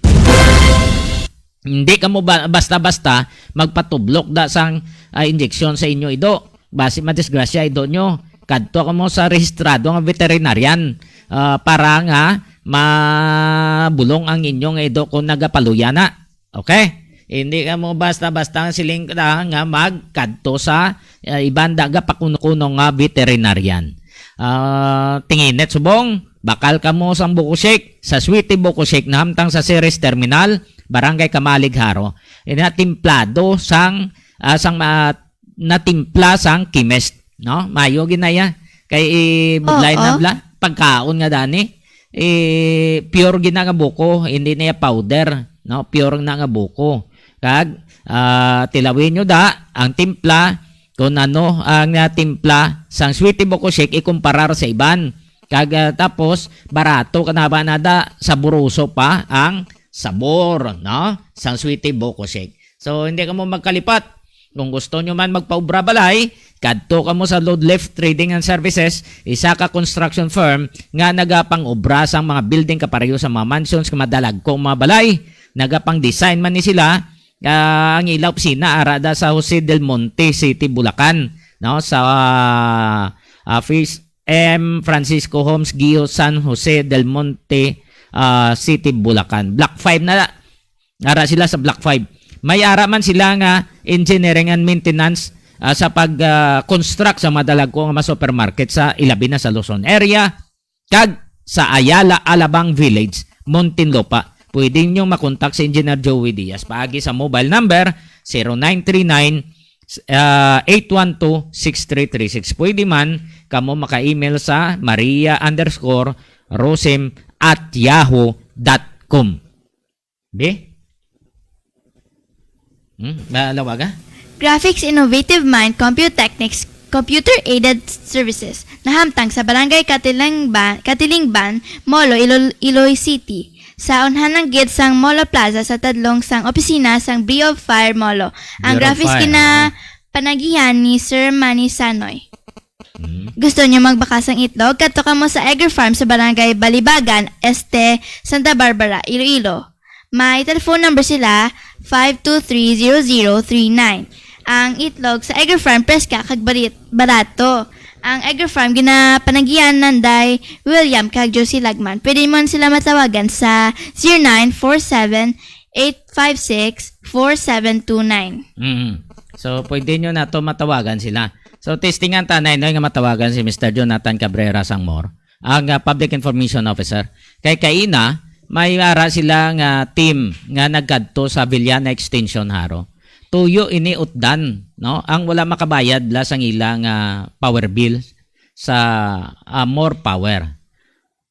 Hindi kamo ba, basta-basta magpatublok da sang, ah, injeksyon sa inyo ido. Basi madisgrasya ido nyo. Kadto kamo sa rehistrado nga veterinarian, ah, para nga mabulong ang inyo nga ido kung nagapaluya na. Okay? Hindi kamo basta-basta ang siling ka nga magkadto sa, ah, iban da gapakuno-kuno nga veterinarian. Ah, tinginit subong, bakal kamo sang Buko Shake, sa Sweetie Buko Shake na hamtang sa Ceres Terminal, Barangay Camalig, Jaro. Ina timplado sang, ah, sang, ah, natimpla sang chemist, no? Mayo gid na iya. Kay ibudlay na Oo. bala, pagkaon nga dani. Eh, pure gid na nga buko, hindi na iya powder, no? Pure na nga buko. Kag, ah, tilawin nyo da ang timpla, kung ano ang, ah, timpla sang Sweetie Buko Shake ikumparar sa iban. Kag, ah, tapos, barato ka na ba na da, saburoso pa ang sabor, no? Sang Sweetie Buko Shake. So, hindi kamo magkalipat. Kung gusto nyo man magpaubra balay, Kadto kamo sa Load Lift Trading and Services, isa ka construction firm nga nagapang-obra sang mga building kapareho sa mga mansions nga madalagko ang mga balay. Nagapang-design man ni sila. Ah, ang ila opisina ara da sa Jose Del Monte City, Bulacan, no? Sa, ah, Fis-, M Francisco Homes, Guio, San Jose Del Monte, ah, City, Bulacan. Block five na. Ara sila sa Block five. May ara man sila nga engineering and maintenance, ah, sa pag, ah, construct sa madalagko nga mga supermarket sa, ilabi na sa Luzon area, kag sa Ayala Alabang Village, Muntinlupa. Pwede ninyo makontak si Engineer Joey Diaz paagi sa mobile number zero nine three nine, ah, eight one two, six three three six. Pwede man kamo maka-email sa maria underscore rosim at yahoo dot com. Be? Hmm? Malawaga? Graphics Innovative Mind Computechnics Computer-Aided Services nahamtang sa Barangay Katilingban, Katilingban, Molo, Ilo-, Iloy City. Sa unhanang gate sang Molo Plaza sa tadlong sang opisina sang Brio of Fire Molo. Ang Brio of graphics Fire, kina oo. Panagihan ni Sir Manny Sanoy. Hmm. Gusto niyo magbakasang itlog? Kadto kamo sa Egger Farm sa Barangay Balibagan, Este, Santa Barbara, Iloilo. May telephone number sila, five two three zero zero three nine. Ang itlog sa Egger Farm preska kag barit, barato. Ang Egger Farm ginapanagian nanday William kag Josie Lagman. Pwede mo sila matawagan sa zero nine four seven, eight five six, four seven two nine. Mm. So, pwede nyo na to matawagan sila. So, testingan ta na nga matawagan si Mister Jonathan Cabrera Sangmor, ang ah, Public Information Officer. Kay kaina, may ara sila nga team nga nagkadto sa Villana Extension, Jaro. Tuyo ini utdan, no? Ang wala makabayad la sang ila nga power bill sa ah, More Power.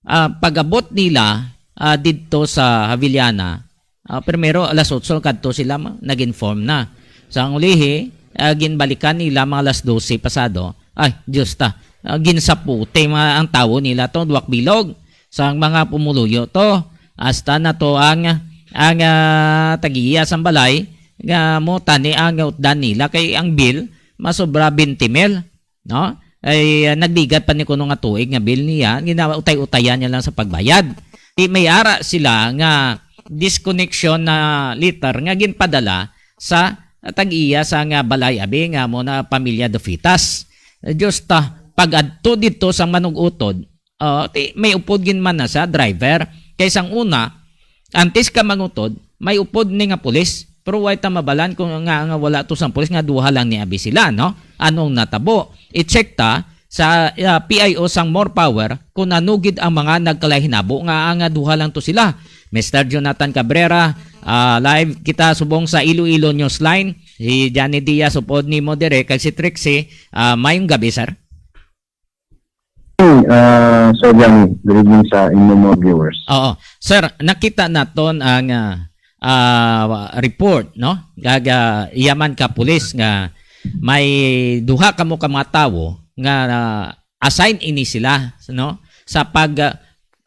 Ah, pag-abot nila ah, didto sa Haviliana, ah, primero alas otso kadto sila ma- nag-inform na. Sa ang ulihi, ah, ginbalikan nila mga alas dose pasado. Ay, Diyos ta. Ah, ginsaputi mga ang tawo nila to, duwak bilog. Sa ang mga pumuluyo to, hasta na to ang ang ah, tagiya sang balay nga mo tani ang utdan nila kay ang bill masobra twenty mil, no? Ay ah, nagbigat pa ni kuno nga tuig nga bill niya, ginautay-utayan niya lang sa pagbayad. Di may ara sila nga disconnection na letter nga ginpadala sa tag-iya sa nga balay abi nga mo na pamilya Dufitas. Diyos ta, pag adto dito sa manug-utod, ah, ti, may upod gin man na sa driver. Kay sang una, antes ka mangutod, may upod ni nga pulis. Pero way ta mabalan kung nga, nga wala to sang pulis nga duha lang ni abi sila, no? Anong natabo? I-check ta sa ah, P I O sang More Power kung nanugid ang mga nagkalahinabo nga ang ah, duha lang to sila. Mister Jonathan Cabrera, ah, live kita subong sa Iloilo Newsline. Si Johnny Diaz upod nimo dire kag si Trixie. Ah, mayong gabi, sir. Ah, Sir Johnny, good evening sa inyo mga viewers. Oo. Sir, nakita naton ang ah, ah, report, no? Kag ah, iya man ka pulis nga may duha kamo ka mga tawo nga ah, assign ini sila, no? Sa pag ah,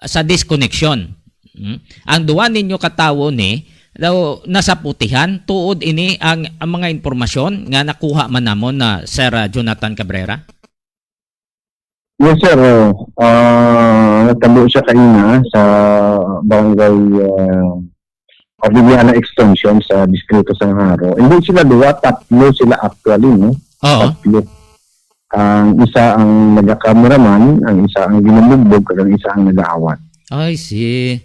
sa disconnection. Hmm? Ang duha ninyo ka tawo ni daw nasaputihan tuod ini ang, ang mga impormasyon nga nakuha man namon na Sir ah, Jonathan Cabrera. Yes, sir. Oh. Ah, natabo siya kanina sa barangay ah, Ordiliana Extension sa distrito sa Jaro. Hindi sila duha, tatlo sila actually, no? Oo. Tatlo. Ang isa ang nagakameraman, ang isa ang ginabugbog, kag ang isa ang nagaawat. I see.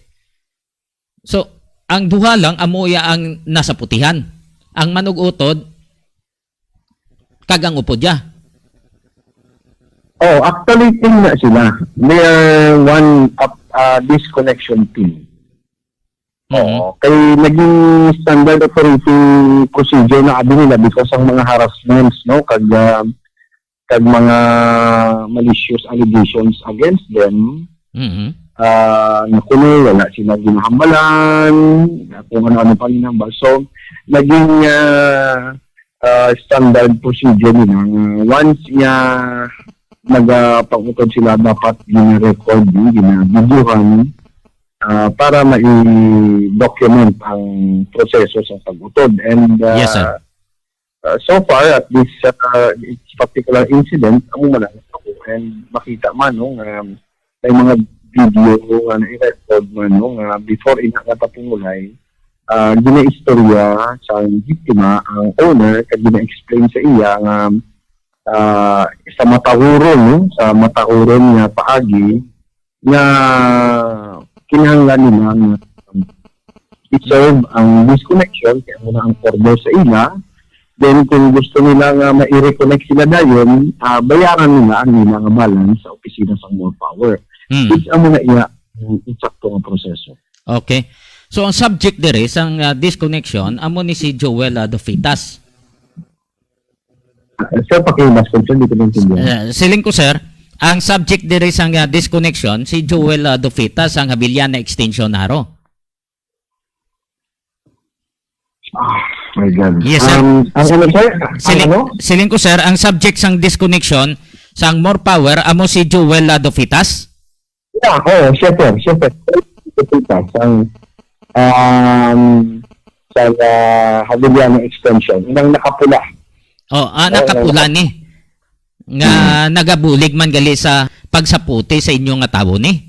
So, ang duha lang amo iya ang nasaputihan. Ang manug-utod kag ang upod ya. Oh, actually, team na sila. They are one up, uh, disconnection team. Oo. Kay naging standard operating procedure na abi nila because ang mga harassments, no, kag ah, kag mga malicious allegations against them, Mhm. ah, na kuno wala sila ginahambalan, kung ano-ano pa ginahambal. So, naging ah, ah, standard procedure nila nga once nga nagapangutod sila, dapat gina-record, gina-videohan, ah, para ma-document ang proseso sa pag-utod. And ah, Yes, sir. Uh, so far, at this uh, particular incident, amo man lang ako, and makita man, no, nga may mga video nga na-record man, no, nga before ina nga tapungulay, uh, ginaistorya sa biktima ang owner, kag gina-explain sa iya nga, uh, sa matahuron, no, sa matahuron nga paagi, nga kinahanglan nila nga i-serve ang disconnection, kay amo na ang order sa ila. Then, kung gusto nila nga ma-reconnect sila dayon, ah, bayaran nila ang nila nga balance sa opisina sang More Power. Hmm. Which amo na iya ang insakto nga proseso. Okay. So, ang subject diri sang, ah, disconnection amo ni si Joel, ah, Dofitas. Ah, sir, pakimas ko, sir, di ko maintindihan. Eh, siling ko, sir, ang subject diri sang, ah, disconnection si Joel, ah, Dofitas sang Habiliana Extension, Aro. Ah, my God. Yes, sir. Um, ang ano, sir? Ang Siling, ano? Siling ko, sir, ang subject sang disconnection sang More Power amo si Joel, ah, Dofitas? Yeah, oo, siya, sir. Siya, sir. Ito, sir, sang, um, sa, ah, Habiliana Extension. Inang nakapula. Oh, ah, Oo, nakapula inang ni. Nga Hmm. nagabulig man gali sa pagsaputi sa inyo nga tawo ni.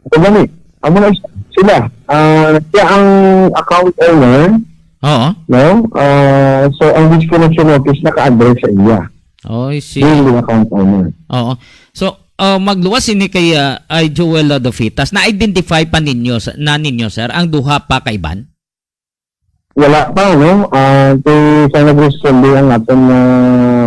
Ito gani. Amo na sila. Ah, siya ang account owner. Oo. No? Ah, so, ang disconnection notice naka-address sa iya. Oh, I see. Yung mga account owner. Oo. So, ah, magluwas ini kay, ah, ay Joel Ladofitas. Na-identify pa ninyo, sa- na ninyo, sir, ang duha pa ka iban? Wala pa, no? Ah, kay sa nagresponde ang aton nga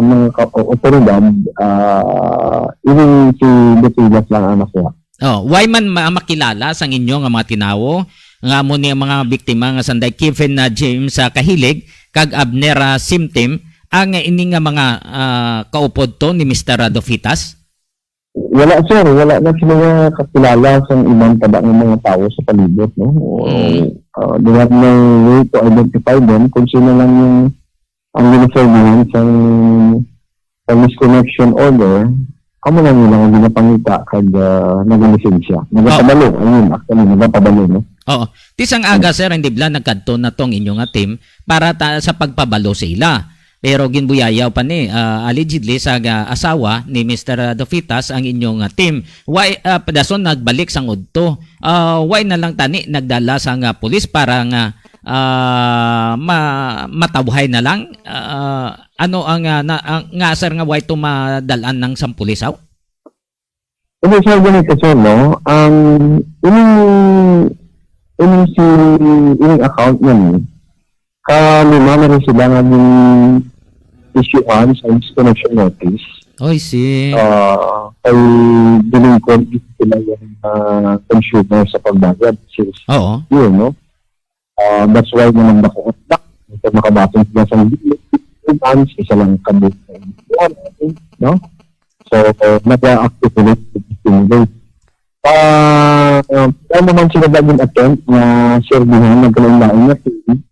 mga ka- otoridad, ah, even si Betigas lang ang nakuha. Oh, why man ma- makilala sang inyo nga mga tinawo nga amo ni ang mga biktima nga sanday Kevin na James, ah, Kahilig kag Abner, ah, Simtim, ang ini nga mga, ah, kaupod to ni Mister Radofitas? Wala, sir. Wala na sila nga kakilala sang iban pa ba nga mga tawo sa palibot, no? O, Mm. ah, they have no way to identify them kung sino lang yung ang ginaserbihan sang, sang misconnection order. Amo lang nila nga ginapangita kag, ah, nagalisensya. Nagapabalo, Oh. I mean, actually, nagapabalo, no? Oo. Ti sang aga, sir, hindi bala nagkadto na tong inyo nga team para ta-, sa pagpabalo sa ila. Pero ginbuyayaw pa ni, ah, allegedly sa ga-, asawa ni Mister Dofitas ang inyo nga team. Why, ah, padason nagbalik sang udto? Ah, why na lang tani nagdala sa nga pulis para nga, ah, ma-, matawhay na lang? Ah, ano ang, ah, na, ang, nga, sir, nga why to madal-an ng sang pulis, aw? Hindi, sir, ganito, sir, no? Ang ining, ining si, ining account na ni, kalima na rin sila nga gin-issuehan sa disconnection notice. Oh, I see. Ah, kay delinquent sila yung, ah, consumer sa pagbayad since Oo. yun, no? Ah, that's why naman ako, ito, makabaton sila sa uban, isa lang kabit, no? So, nag-accumulate, accumulate. Ah, ah, wala naman sila daging attempt na serbihan, nagkalain-lain na team.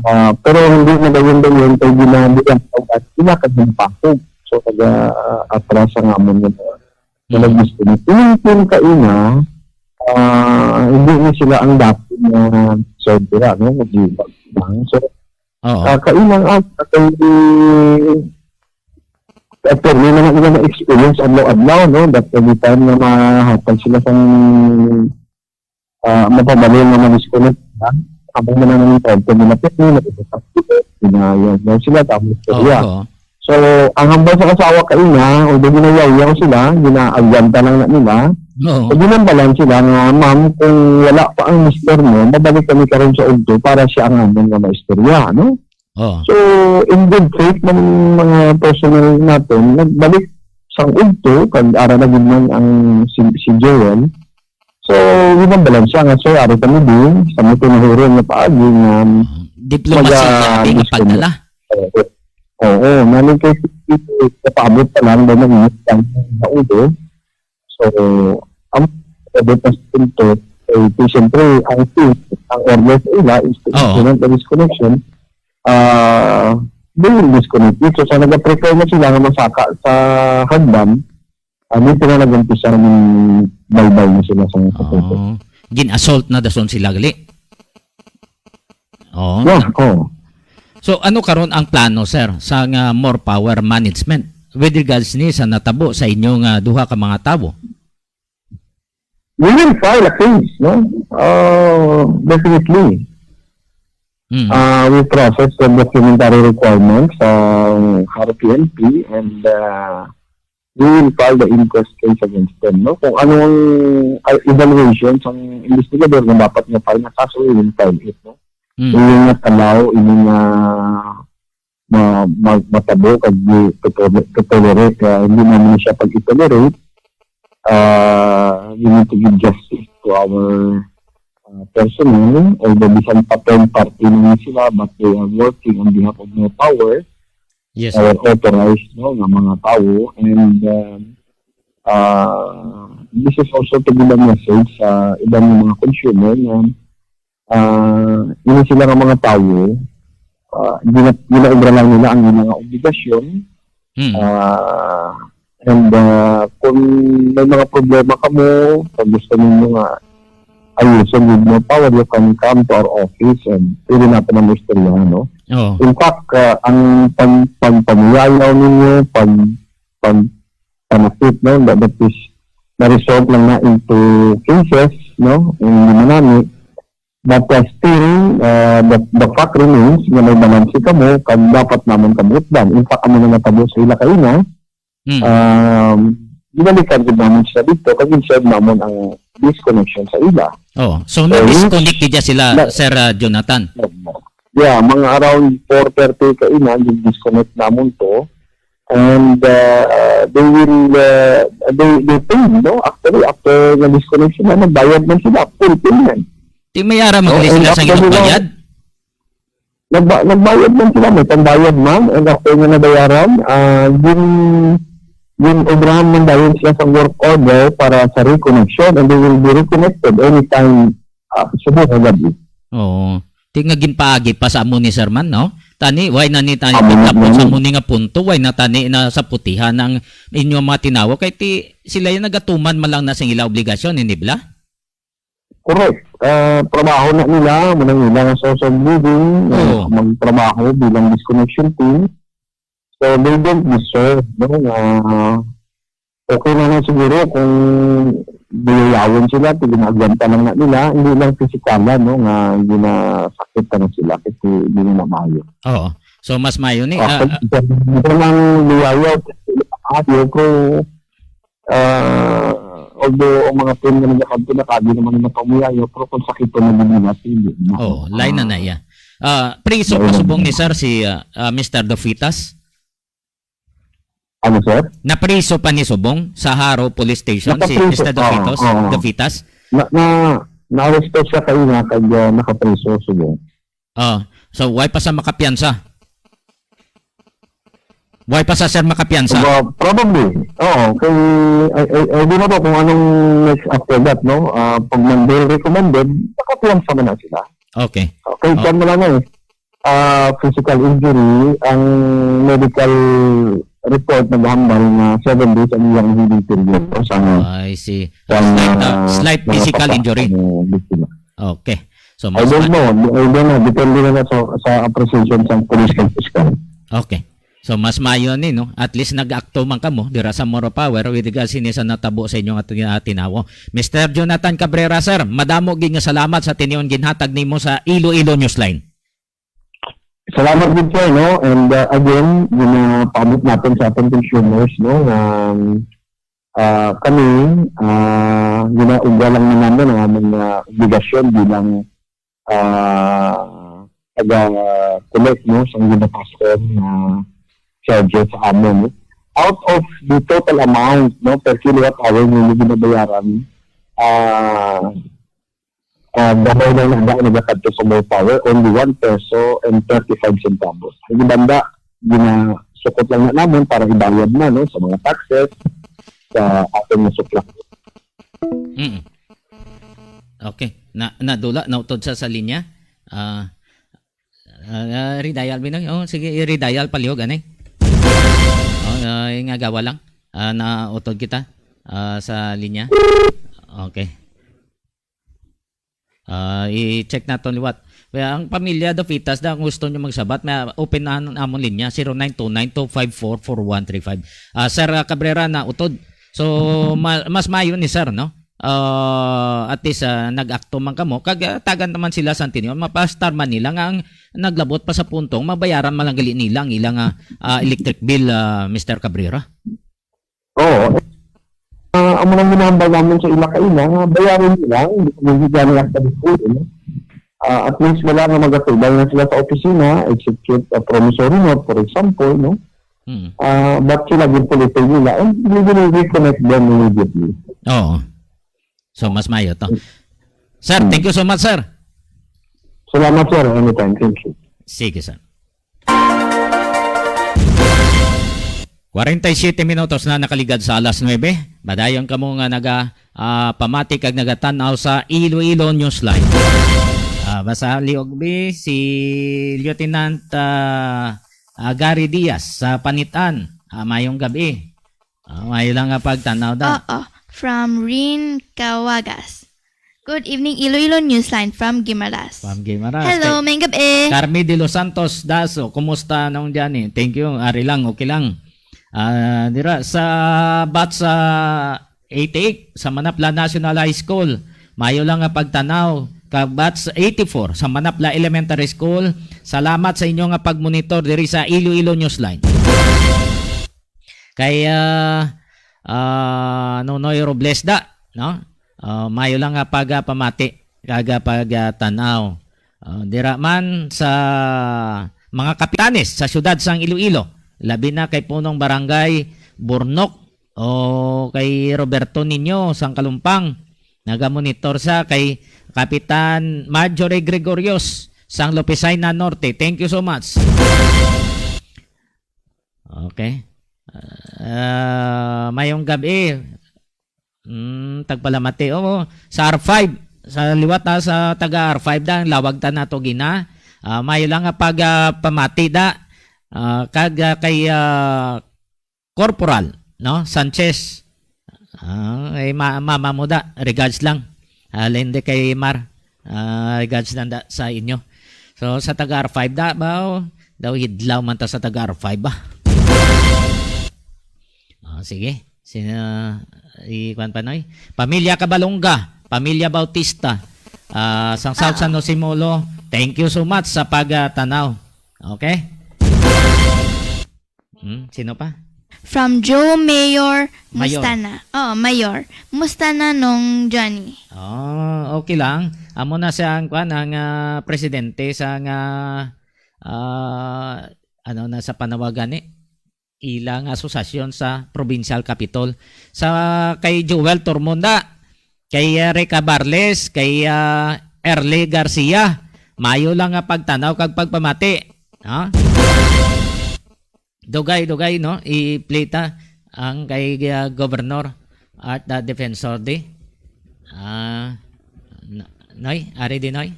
Ah, pero hindi na dayon-dayon kay ginabuhat at kinakagin pakog. So, nag-atras ang amon nga mga Mm. nag-disconnect. Yung team kaina, ah, hindi na sila ang dati na soldier, ano, mag-ibag lang. So, Oo. ah, kainang ata kay, after, may mga iba na experience adlaw-adlaw, no, that every time na mahatag sila sang, ah, mapabalo nga ma-disconnect na, habang na naman yung time, pwede na pwede, nag-ibutang sila, pinayag daw sila, tapos Oo. sila. So, ang hambal sa asawa kaina, although ginayaw-yaw sila, ginaagwanta lang na nila. Oo. So, ginambalan sila nga, "Ma'am, kung wala pa ang mister mo, mabalik kami karon sa udto para siya ang amon nga maistorya," no? Oo. So, in good faith man mga personnel naton, nagbalik sang udto, kag ara na gid man ang si, si Joel. So, ginambalan siya nga, "Sir, ari kami din sa may tinahuron nga paagi nga Ah, diplomasia maga-, na din ang pagdala. Oo. Oo, namin kay si, si, napaabot pa lang, dahil nag-init lang sa ulo." So, ang abot na sa punto, eh, di siyempre, ang team, ang order sa ila is to Oo. implement the disconnection. Ah, they will disconnect it. So, sa nag-prepare na sila nga masaka sa hagdan, ah, dito na nag-umpisa ng baybay na sila sa mga Oo. Gin-assault na dason sila, gali? Oo. Yeah, oo. So, ano karon ang plano, sir, sa nga more power management with regards ni sa natabo sa inyo nga duha ka mga tawo? We will file a case, no? Uh, definitely. Mm. Uh, we process the documentary requirements sa Haro P N P and, uh, we will file the inquest case against them, no? Kung ano ang, uh, evaluation sang investigador nga dapat nga file na kaso, we will file it, no? Mm. We will not allow ini nga ma-, ma-, matabo kag di to tole-, to tolerate, ah, hindi naman siya pag-tolerate. Ah, we need to give justice to our, ah, personnel, although bisan pa third party naman sila, but they are working on behalf of more power, Yes, sir. Our authorized, no, nga mga tawo. And, um, ah, this is also to give a message sa iban nga mga consumer nga, ah, ini sila nga mga tawo, ah, gina-, ginaobra lang nila ang ila nga obligasyon. Hmm. Ah, and, ah, kung may mga problema kamo, kung gusto ninyo nga ayuson with more power, you can come to our office and pwede natin ang istoryahan, no? Oo. In fact, ah, ang pag-, pagpamuyayaw ninyo, pag-, pagpanakit, no, that, that is na-result lang na into cases, no, hindi manami. But, uh, still, uh, the, the fact remains nga may balanse kamo kag dapat namon kamo utdan. In fact, amo na natabo sa ila kaina, Mm. um, ginalikan gid namon sila dito kag in-serve namon ang disconnection sa ila. Oh, so So, na-disconnect which gid sila, na- Sir, uh, Jonathan? Yeah, mga around four thirty kaina, gin-disconnect namon to. And, uh, they will, uh, they, they pay, no? Actually, after na-disconnect sila, nagbayad man sila, full payment. Di may ara man No, gali and sila sang after ilang nila, bayad? nagba-, nagbayad man sila, may pambayad man, and after nga nabayaran, ah, gin-, gin-obrahan man dayon sila sa work order para sa reconnection, and they will be reconnected anytime, ah, subong nga gabi. Oo. Ti nga ginpaagi pa sa amo ni Sir man, no? Tani, why na ni tani Amo na, titlapon sa amo ni nga punto, why na tani na sa putihan ang inyo mga tinawo? Kay ti sila yung nagatuman man lang na sing ila obligasyon, hindi bala? Correct. Ah, trabaho na nila, manang ila nga source of living, ah, Oo. magtrabaho bilang disconnection team. So, they don't deserve, no, nga okay na lang siguro kung biyayawon sila, ti ginaagwanta lang na nila, hindi lang pisikalan, no, nga ginasakit na sila kasi hindi na maayo. Oo. So, mas maayo ni, ah, Actually, kung, kung ang liyayaw, ayo ko, ah, although ang mga team nga nagakadto na kagi naman yung matamuyayo, pero kung sakit na din nila, hindi na. Oh, lain na na iya. Ah, priso pa subong ni sir si, ah, ah, Mister Dofitas? Ano, sir? Napriso pa ni subong sa Jaro Police Station si Nakapriso, Mister Dofitos, oo, oo. Dofitas? Na, na, naaresto siya kaina kag, ah, nakapriso subong. Oh, so why pa sa makapiyansa? Why pa sa sir makapiyansa? Well, probably. Oo, kay, I, I, I don't know kung anong next after that, no? Ah, pag man bail recommended, makapiyansa man na sila. Okay. Okay, Oh. saan mo lang eh. Ah, physical injury, ang medical report naghambal nga seven days ang iyang healing period, no, sa I see. sa Slight, ah, ah, slight mga physical papa-, injury. ano, biktima. Okay. So, I mas don't ma- know. I don't know. Depende na sa, sa appreciation sa police kag fiscal. Okay. So, mas maayo ni, no? At least nag-akto man kamo dira sa Moro Power with regards sini sa natabo sa inyong ati-, ah, tinawo. Mister Jonathan Cabrera, sir, madamo gid nga salamat sa tinion ginhatag nimo sa Iloilo Newsline. Salamat gid, sir, no? And, uh, again, ginapaabot natin sa ating consumers, no, nga, uh, kami, uh, ginauga lang na namin ang aming, uh, obligasyon bilang, uh, taga-collect, no, sa ginapaskon na charges sa amon, no? Out of the total amount, no, per kilowatt hour nga ginabayaran, uh, Ah, gamay lang na, na nagakadto sa Moro Power, only one peso and thirty-five centavos. Ang ibanda, ginasukot lang na namon para ibayad na, no, sa mga taxes, sa aton nga suplak. Mm. Okay. Na, nadula, nautod sa, sa linya. Ah, ah, redial, Binoy. Oh, sige, i-redial palihog, ani. Oh, ah, yung nga gawa lang. Ah, nautod kita, ah, sa linya. Okay. Ah, i-check naton liwat. Kaya ang pamilya Dapitas na gusto nyo magsabat, may open na ang amon linya, zero nine two nine two five four four one three five. Ah, Sir, ah, Cabrera, na utod. So, ma- mas mayo ni Sir, no? Ah, at least, ah, nag-akto man kamo. Kag, ah, tagan naman sila sa Antonio. Mapastar man nila nga ang naglabot pa sa puntong, mabayaran man lang gali nila ang ilang, ah, ah, electric bill, ah, Mister Cabrera. Oo. Ah, amo nang ginahambal namin sa ila kaina nga bayaron nila, hindi ko mabigyan nila sa dispo, no? Ah, at least wala nga magatubang na sila sa opisina, execute a promissory note, for example, no? Hmm. Ah, but sila ginpulitoy nila, and we will reconnect them immediately. Oo. So, mas mayo to. Sir, thank you so much, sir. Salamat, sir. Anytime. Thank you. Sige, sir. Kwarenta y siyete minutos na nakaligad sa alas nuebe. Madayon kamo nga naga ah, pamati kag nagatan-aw sa Iloilo Newsline. Ah, basa liog bi si Lieutenant ah, ah, Gary Diaz sa Panitan. Ah, mayong gabi. Ah, mayo lang nga pagtanaw da. Oo. From Rin Cawagas. Good evening, Iloilo Newsline from Guimaras. From Guimaras. Hello, Kay mayong gabi. Carmi de los Santos Daso, kumusta nung dyan eh? Thank you. Ari lang, okay lang. Ah, dira sa batch sa eighty-eight sa Manapla National High School. Mayo lang nga pagtanaw ka batch eighty-four sa Manapla Elementary School. Salamat sa inyo nga pagmonitor diri sa Iloilo Newsline. Kay ah, ah, Nonoy Robles da, no? Ah, mayo lang nga pagpamati kag pagtanaw. Ah, dira man sa mga kapitanes sa siyudad sang Iloilo, labi na kay punong barangay Burnok o kay Roberto Niño sang Kalumpang. Nagamonitor sa kay Kapitan Marjorie Gregorios sang Lopesina Norte. Thank you so much. Okay. Ah, mayong gabi. Mm, tagpalamati. Oo, sa R five, sa liwat, ah, sa taga R five da, ang lawag ta nato gina. Ah, mayo lang nga pag ah, pamati da. Ah, kag ah, kay ah, Corporal, no? Sanchez. Ah, kay ma- mama mo da, regards lang. Ah, Lende kay Mar. Ah, regards lang da sa inyo. So sa taga R five da ba? Daw hidlaw man ta sa taga R five ba? Ah, sige. Sina i kwan pa, noy? Pamilya Cabalonga, Pamilya Bautista, ah, sang South San Jose Molo. Thank you so much sa pagtanaw. Okay? Hmm, sino pa? From Joe Mayor Mayor. Mustana. Oh, Mayor. Mustana nung Johnny. Oh, okay lang. Amo na siya ang kwan, ang ah, presidente sa nga ah, ano na sa panawagan ni ilang asosasyon sa provincial capitol. Sa kay Joel Tormonda, kay ah, Rica Barles, kay ah, Erly Garcia, mayo lang nga pagtanaw kag pagpamati. Ha? Dugay, dugay, no? I-play ta ang kay ah, Governor at the Defensor di. Ah, n- Noy, ari di Noy?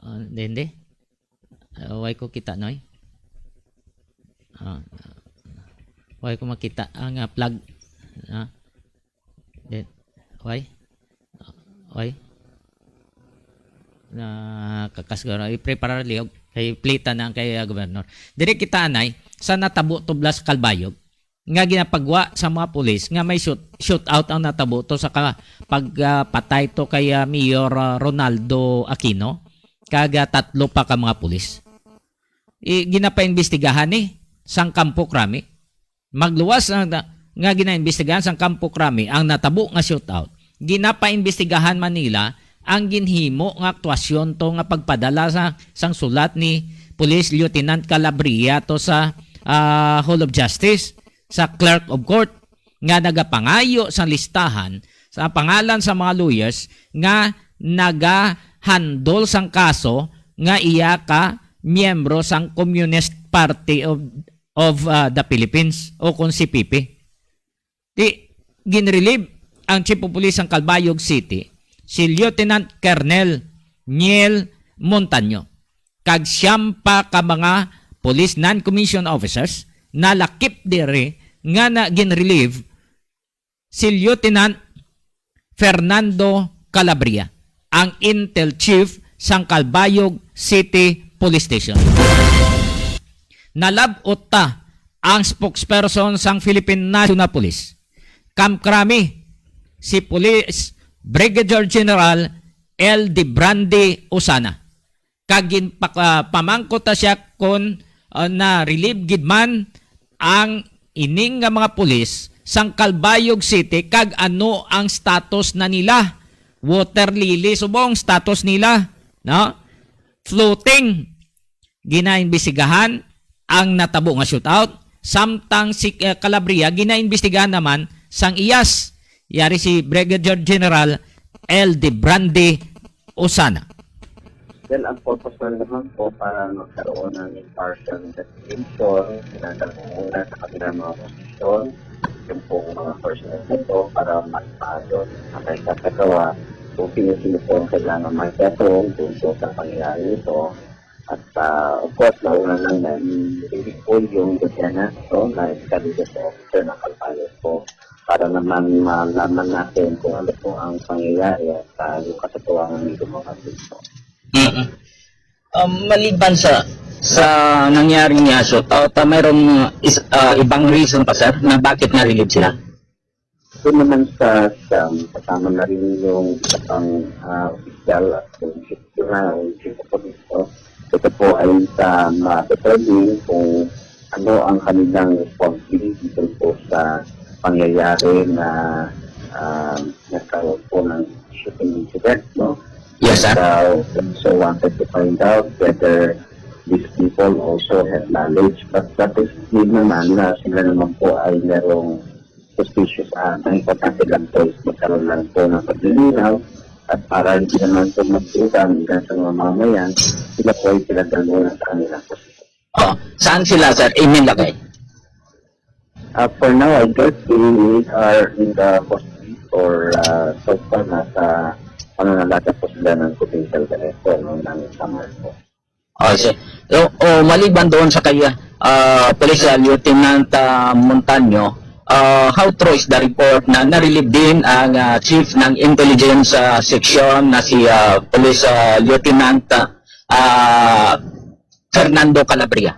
Ah, hindi, hindi. Ah, why ko kita, Noy? Ah, why ko makita ang ah, plug? Ah, di- why? Why? Na kakas garo i-prepare liog kay plita na ang kay ah, Governor. Diri kita anay sa natabo tublas Kalbayog nga ginapagwa sa mga pulis nga may shoot shoot out ang natabo to sa ka, pagpatay to kay ah, Mayor ah, Ronaldo Aquino kag ah, tatlo pa ka mga pulis. I, ginapaimbestigahan ni sang Kampo Krami. Magluwas ang na- nga ginaimbestigahan sang Kampo Krami ang natabo nga shootout. Ginapaimbestigahan man nila ang ginhimo nga aktwasyon to nga pagpadala sa sang sulat ni Police Lieutenant Calabria to sa ah, Hall of Justice sa Clerk of Court nga nagapangayo sang listahan sa pangalan sa mga lawyers nga nagahandol sang kaso nga iya ka miyembro sang Communist Party of of ah, the Philippines o kon C P P. Di ginrelieve ang Chief of Police sang Calbayog City, si Lieutenant Colonel Niel Montaño, kag siyam pa ka mga police non-commissioned officers nalakip diri nga na ginrelieve si Lieutenant Fernando Calabria, ang Intel Chief sang Calbayog City Police Station. Nalab-ot ta ang spokesperson sang Philippine National Police, kamkrami si Police Brigadier General L. Debrandi Osana, kag ginpak-, ah, pamangkot ta siya kon, ah, na-relieve gid man ang ining nga mga pulis sang Calbayog City, kag ano ang status na nila. Water lily subong status nila, no? Floating. Ginaimbestigahan ang natabo nga shootout, samtang si, eh, Calabria ginaimbestigahan naman sang iyas. Yari si Brigadier General L. Debrandi Osana. Well, ang purpose lang naman po para magkaroon ng impartial investigation, pinagkakunan sa kanilang mga posisyon, yung pong mga personnel nito para mas maayos ang may kasagawa kung sino-sino po ang kailangan may katong tungkol sa pangyayari nito. At, ah, of course, nauna lang na i-recall yung Lieutenant, no, na Escalada sa officer ng Kalpayos po para naman malaman natin kung ano po ang pangyayari at, ah, yung katotohanan nito mga dito. Mm. Um, maliban sa sa nangyari nga shootout, ah, mayroong, ah, is-, ah, ibang reason pa, sir, na bakit na-relieve sila? Ito naman sa, sa kasama na rin yung isa pang, ah, opisyal at yung chief na, o yung chief of police, no? Ito po ay sa ma-determine kung ano ang kanilang responsibility dito po sa pangyayari na, ah, nagkaroon po ng shooting incident, no? Yes, sir. So, so wanted to find out whether these people also have knowledge, but that is yun naman na sila naman po ay merong suspicious. Ah, ang importante lang po is magkaroon lang po ng paglilinaw at para hindi naman po magduda ang ilan sa mga mamayan, sila po ay pinagdalhan sa kanilang posisyon. Oh, saan sila, sir, inilagay? Ah, for now, I guess they are in the hospital or, ah, so far, nasa pangangalaga po sila ng provincial director, no, ng Samar po. Oh, si-, so, oh, maliban doon sa kay, ah, Police, ah, Lieutenant, ah, Montaño, ah, how true is the report na na-relieve din ang, ah, chief ng intelligence, ah, section na si, ah, Police, ah, Lieutenant, ah, ah, Fernando Calabria?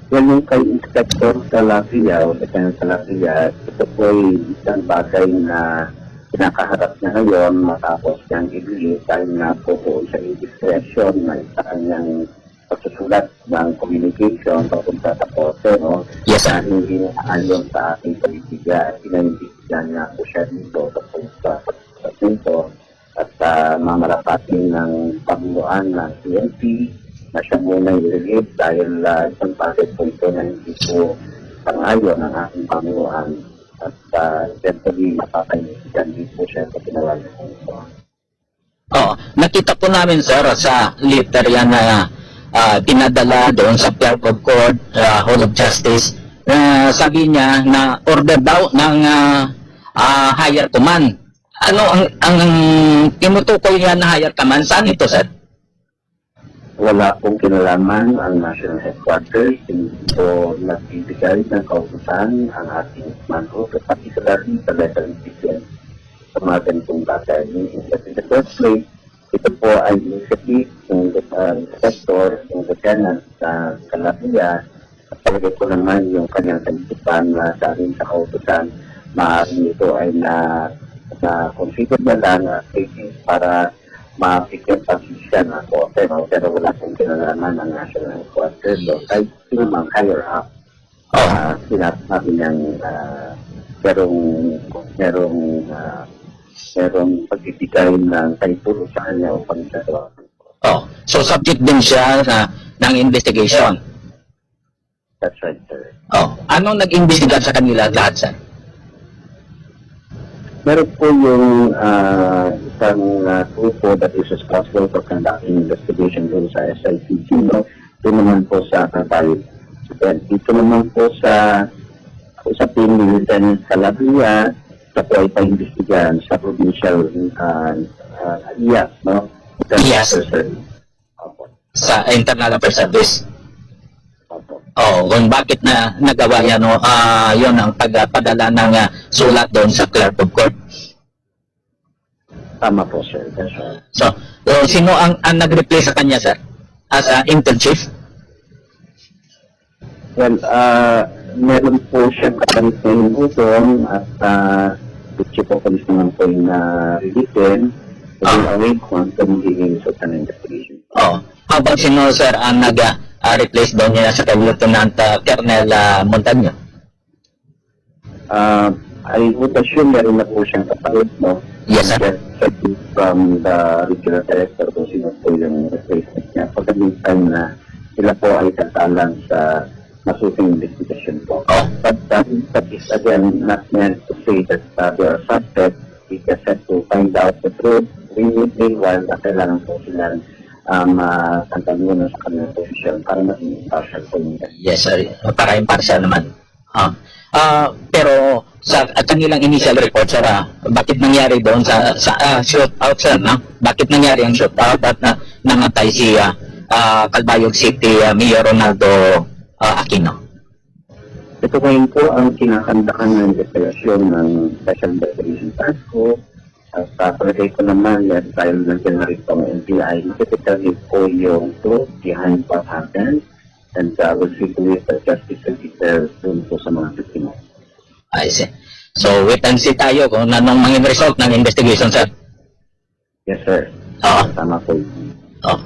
Well, yung kay Inspector Calabria o Lieutenant Calabria, ito po ay isang bagay na kinakaharap niya ngayon matapos niyang i-release dahil nga po doon sa indiscretion na sa kanyang pagsusulat ng communication papunta sa korte, no? Yes, sir. Na hindi ayon sa ating politika, pinagbibigyan niya po siya dito sa, sa, sa asunto. At, ah, mamarapatin ng pamunuan ng P N P na siya muna i-release dahil, ah, isang bagay po ito na hindi po sang-ayon ang ating pamunuan. At, ah, eventually, mapapanigilan din po siya sa ginawa niya po ito. Oh, nakita po namin, sir, sa letter yan na, ah, pinadala doon sa Clerk of Court, ah, Hall of Justice, na sabi niya na order daw ng, ah, ah, higher command. Ano ang, ang tinutukoy niya na higher command? Saan ito, sir? Wala pong kinalaman ang National Headquarters. Hindi po nagbibigay ng kautusan ang ating mando, particularly sa veteran citizen, sa mga ganitong bagay. But in the first place, ito po ay initiative ng, ah, inspector, ng lieutenant sa Calabria. At palagay ko naman yung kanyang kaisipan na dahil sa kautusan, maaaring ito ay na, na consider na lang, ah, cases para mabigyan pa siya ng korte, no? Pero wala pong kinalaman ang National Headquarters. So, kahit sino mang higher up, ah, sinasabi niyang, ah, merong, merong, ah, merong pagbibigay ng title sa kanya o pagkagawa. Oh, so subject din siya sa, ng investigation. That's right, sir. Oh, anong nag-imbestiga sa kanila lahat, sir? Meron po yung, ah, isang, ah, grupo that is responsible for conducting investigation doon sa S I T G, no? Doon naman po sa Calbayog. Then, dito naman po sa usapin ni Lieutenant Calabria, sa po ay paimbestigahan sa provincial, ah, ah, I A S, no? Yes. Officer. Opo. Sa Internal Affairs Service. Opo. Oh, kung bakit na nagawa yan, no? Ah, yun ang pagpadala ng, ah, sulat doon sa Clerk of Court. Tama po, sir. That's right. So, so, sino ang, ang nag-replace sa kanya, sir? As a Intel Chief? Well, ah, meron po siyang kapansin po doon at, ah, the chief of police naman po yung na-release din. So, Ah. Away po ang pagiging sa isang investigation. Oh. How about sino, sir, ang nag, ah, ah, replace doon niya sa kay Lieutenant, ah, Colonel, ah, Montaño? Ah, I would assume meron na po siyang kapalit, no? Yes, sir. Just from the regional director kung sino po yung replacement niya. For the meantime na sila po ay kasalang sa masusing investigation po. Oh. But, uh, but it's again not meant to say that, uh, they are suspect. We just have to find out the truth. We need meanwhile na kailangan po silang, um, uh, tanggalin muna sa kanilang posisyon para maging impartial po yung Yes, sir. Para impartial naman. Ah, ah, pero sa, at kanilang initial report, sir, ah, bakit nangyari doon sa, sa, ah, shootout, sir, no? Bakit nangyari ang shootout at na, namatay si, ah, ah, Calbayog City, ah, Mayor Ronaldo, ah, Aquino? Ito ngayon po ang kinakandakan ng investigasyon ng Special Investigation Task Force. At, ah, palagay ko naman, yan, dahil nandiyan na rin po ang N B I, ito po yung truth behind what happened. And, uh, we'll see to it that justice will be served dun po sa mga biktima. I see. So, wait and see tayo kung anong maging result ng investigation, sir. Yes, sir. Oo. Tama po. Oh.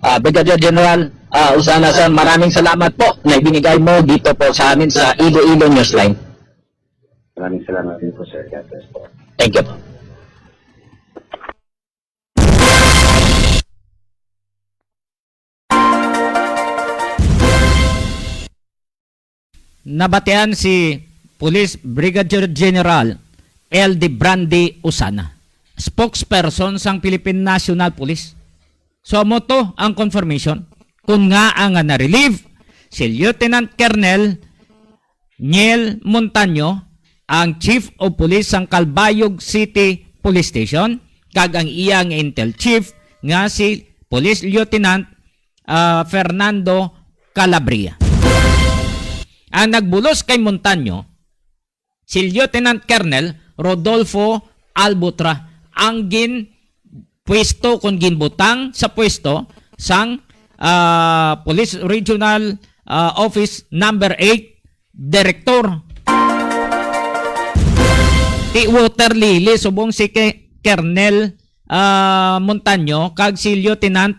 Ah, Brigadier General, ah, Usana, sir, maraming salamat po na ibinigay mo dito po sa amin sa Iloilo Newsline. Maraming salamat din po, sir. God bless po. Thank you po. Nabatian si Police Brigadier General L D Brandy Usana, spokesperson sang Philippine National Police. So, amo to ang confirmation kung ngaa nga na-relieve si Lieutenant Colonel Niel Montaño, ang Chief of Police sang Calbayog City Police Station, kag ang iya nga Intel Chief nga si Police Lieutenant, ah, Fernando Calabria. Ang nagbulos kay Montaño, si Lieutenant Colonel Rodolfo Albutra, ang ginpwesto kon ginbutang sa pwesto sang, ah, Police Regional, ah, Office Number Eight Director. Ti water lily subong si Ke-, Colonel, ah, Montaño kag si Lieutenant